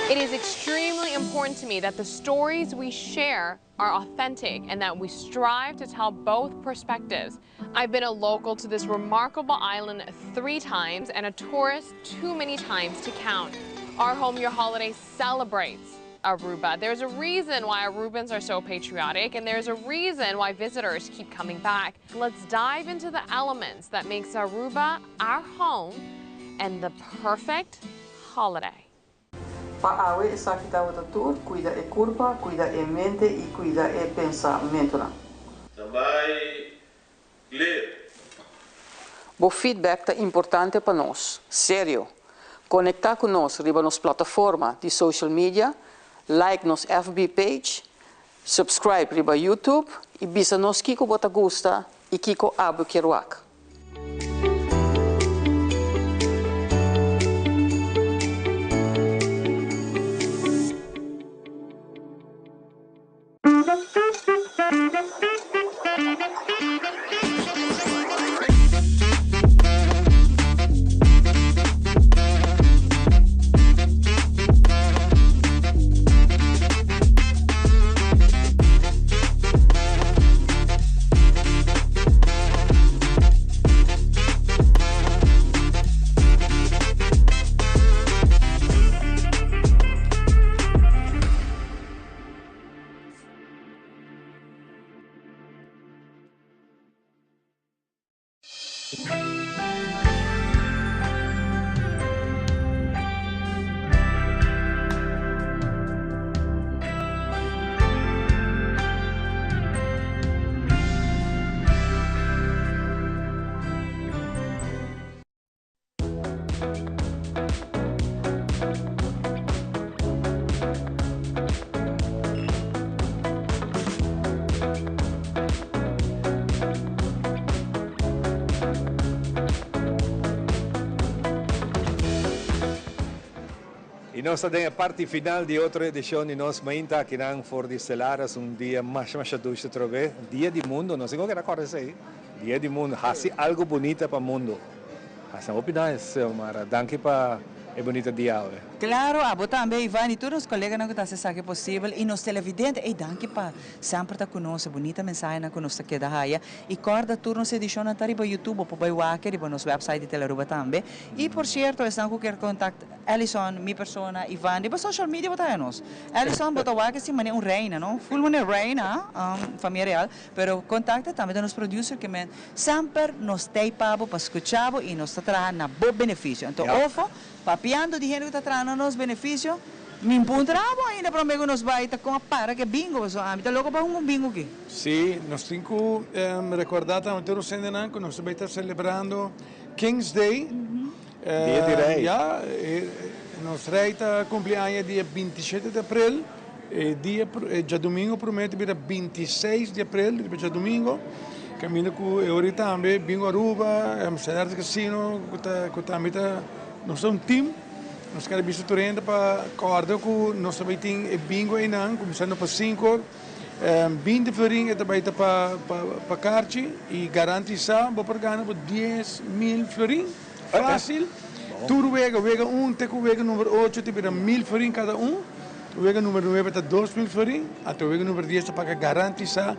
It is extremely important to me that the stories we share are authentic and that we strive to tell both perspectives. I've been a local to this remarkable island three times and a tourist too many times to count. Our Home Your Holiday celebrates Aruba. There's a reason why Arubans are so patriotic and there's a reason why visitors keep coming back. Let's dive into the elements that makes Aruba our home and the perfect holiday. Pa awe esaki tabata tur, cuida e curpa, cuida e mente y cuida e pensamentonan. Tambay clear. Bo feedback ta importante pa nos. Serio! Conecta cu nos riba nos plataforma di social media, like nos FB page, subscribe riba YouTube y bisa nos kico bo ta gusta y kico abo kier wak. Y nos ta den e parti final di otro edicion di nos mainta akinan for di Celares, un dia masha masha dushi atrobe, dia di mundo, no si con keda corda esey, dia di mundo, haci algo bunita pa mundo. Hasta hopi nice, Xiomara, danki pa e bunita dia awe. Claro, abo tambe Ivan y tur nos coleganan cu ta haci esaki posibel y nos televidente, ey danki pa semper ta cu nos, e bunita mensahenan cu nos ta keda haya y corda tur nos edicionnan ta riba YouTube, bo por bay wak riba nos website di Telearuba tambe y por cierto esnan cu kier contact Ellison, mi persona, Ivan, riba social media bo ta haya nos. Ellison bo ta wak esi manera un reina no, full manera reina, famia real, pero contacta tambe ta nos producer ke men semper nos tey pa bo pa scucha bo y nos ta traha na bo beneficio. Anto ofo, papiando di hende cu ta traha na nos beneficio, Mi puntra bo ainda prome ku nos bai ta kon a para ku e bingo pasobra ami ta loko pa hunga un bingo aki. Sí, nos tin ku rekordá tambe tur nos hendenan ku nos ta bai ta selebrando King's Day. Dia di Rei. Ya, nos Rei ta kumpli aña dia 27 di aprel. E dia djadumingo promé ta bira 26 di aprel, riba djadumingo. Kaminda ku e ora ei tambe Bingo Aruba, Cedars Casino ku ta ku tambe ta nos ta un team. Nos kere bisa tur hende pa kòrda ku nos ta bai tin e bingo einan kuminsando pa sinku or. 20 florin e ta bai ta pa pa karchi i garantisá bo por gana bo 10,000 florin. Fásil. Tur wega, wega un te ku wega number ocho ta bira 1000 florin kada un. Wega number nuebe ta 2000 florin. Anto wega number dies ta paga garantisá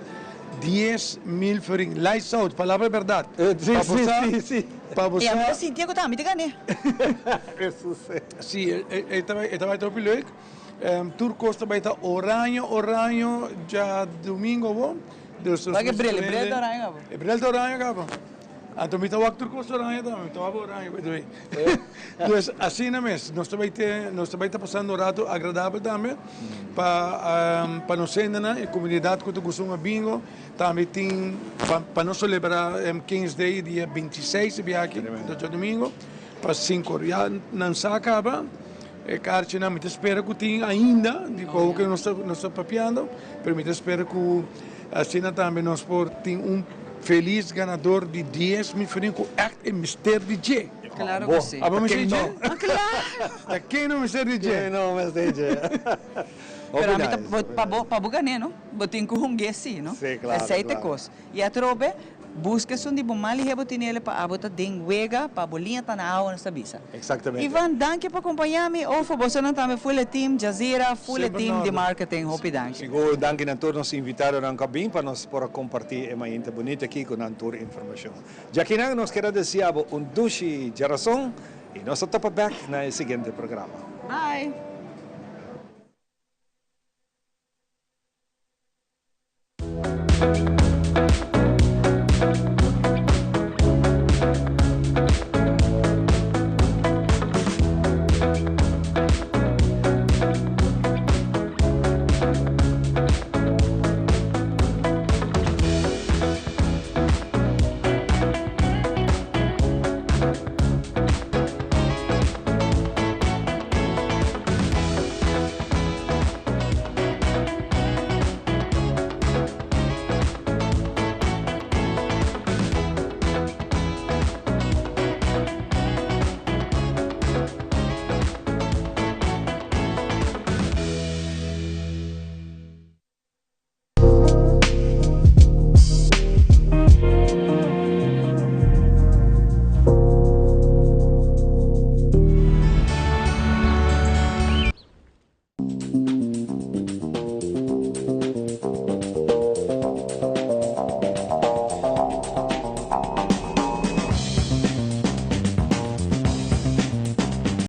10,000 florin. Lights out, palabra bèrdat. Sí, sí, sí, sí. Pa bo I sa. ami ta sintié ku ta ami ta gané. Sí, e ta bai, e ta bai ta hopi leuk. Tur kos ta bai ta oraño, oraño djadumingo awor. Dus nos Wak e mester bril, e bril hende. ta oraño kaba. E bril ta oraño kaba. Anto mi ta wak tur kos oraño tambe, mi ta wak oraño by the way. Dus asina mes, nos ta bai te, nos ta bai ta pasando un rato agradabel tambe pa pa nos hendenan, e komunidat ku ta gusta un bingo. Tambe tin pa pa nos celebra King's Day dia 26 di biaha aki, djadumingo, pa sinku or. Ya nan sa caba e karchinan, mi ta spera cu tin ainda, di koho cu nos ta nos ta papiando, pero mi ta spera cu asina tambe nos por tin un feliz ganador di 10,000 florin cu echt e mester di dje. Claro cu si. Abo mester di dje? Ah, claro! Ta ken no mester di dje? Ken no mester di dje? Pero ami ta, pa bo, pa bo gané, no? Bo tin ku hung'é sí, no? Sí, claro, Esei ta e claro. kos. I atrobe, buska esun di bo mal lihé bo tinele pa abo ta den wega, pa bo liña ta na awa, nos ta bisa. Exactamente. Ivan, danki pa kompañá mi. Ofo, bosonan tambe full e team, Jazira, full e Semper team di na orde. marketing. Hopi danki. Sigur, danki na tur nos invitadonan ku a bin pa nos por a kompartí e mainta bunita aki ku nan tur informashon. Djakinan nos keda deseá bo un dushi djarason i nos ta topa bèk na e siguiente programa. Bye!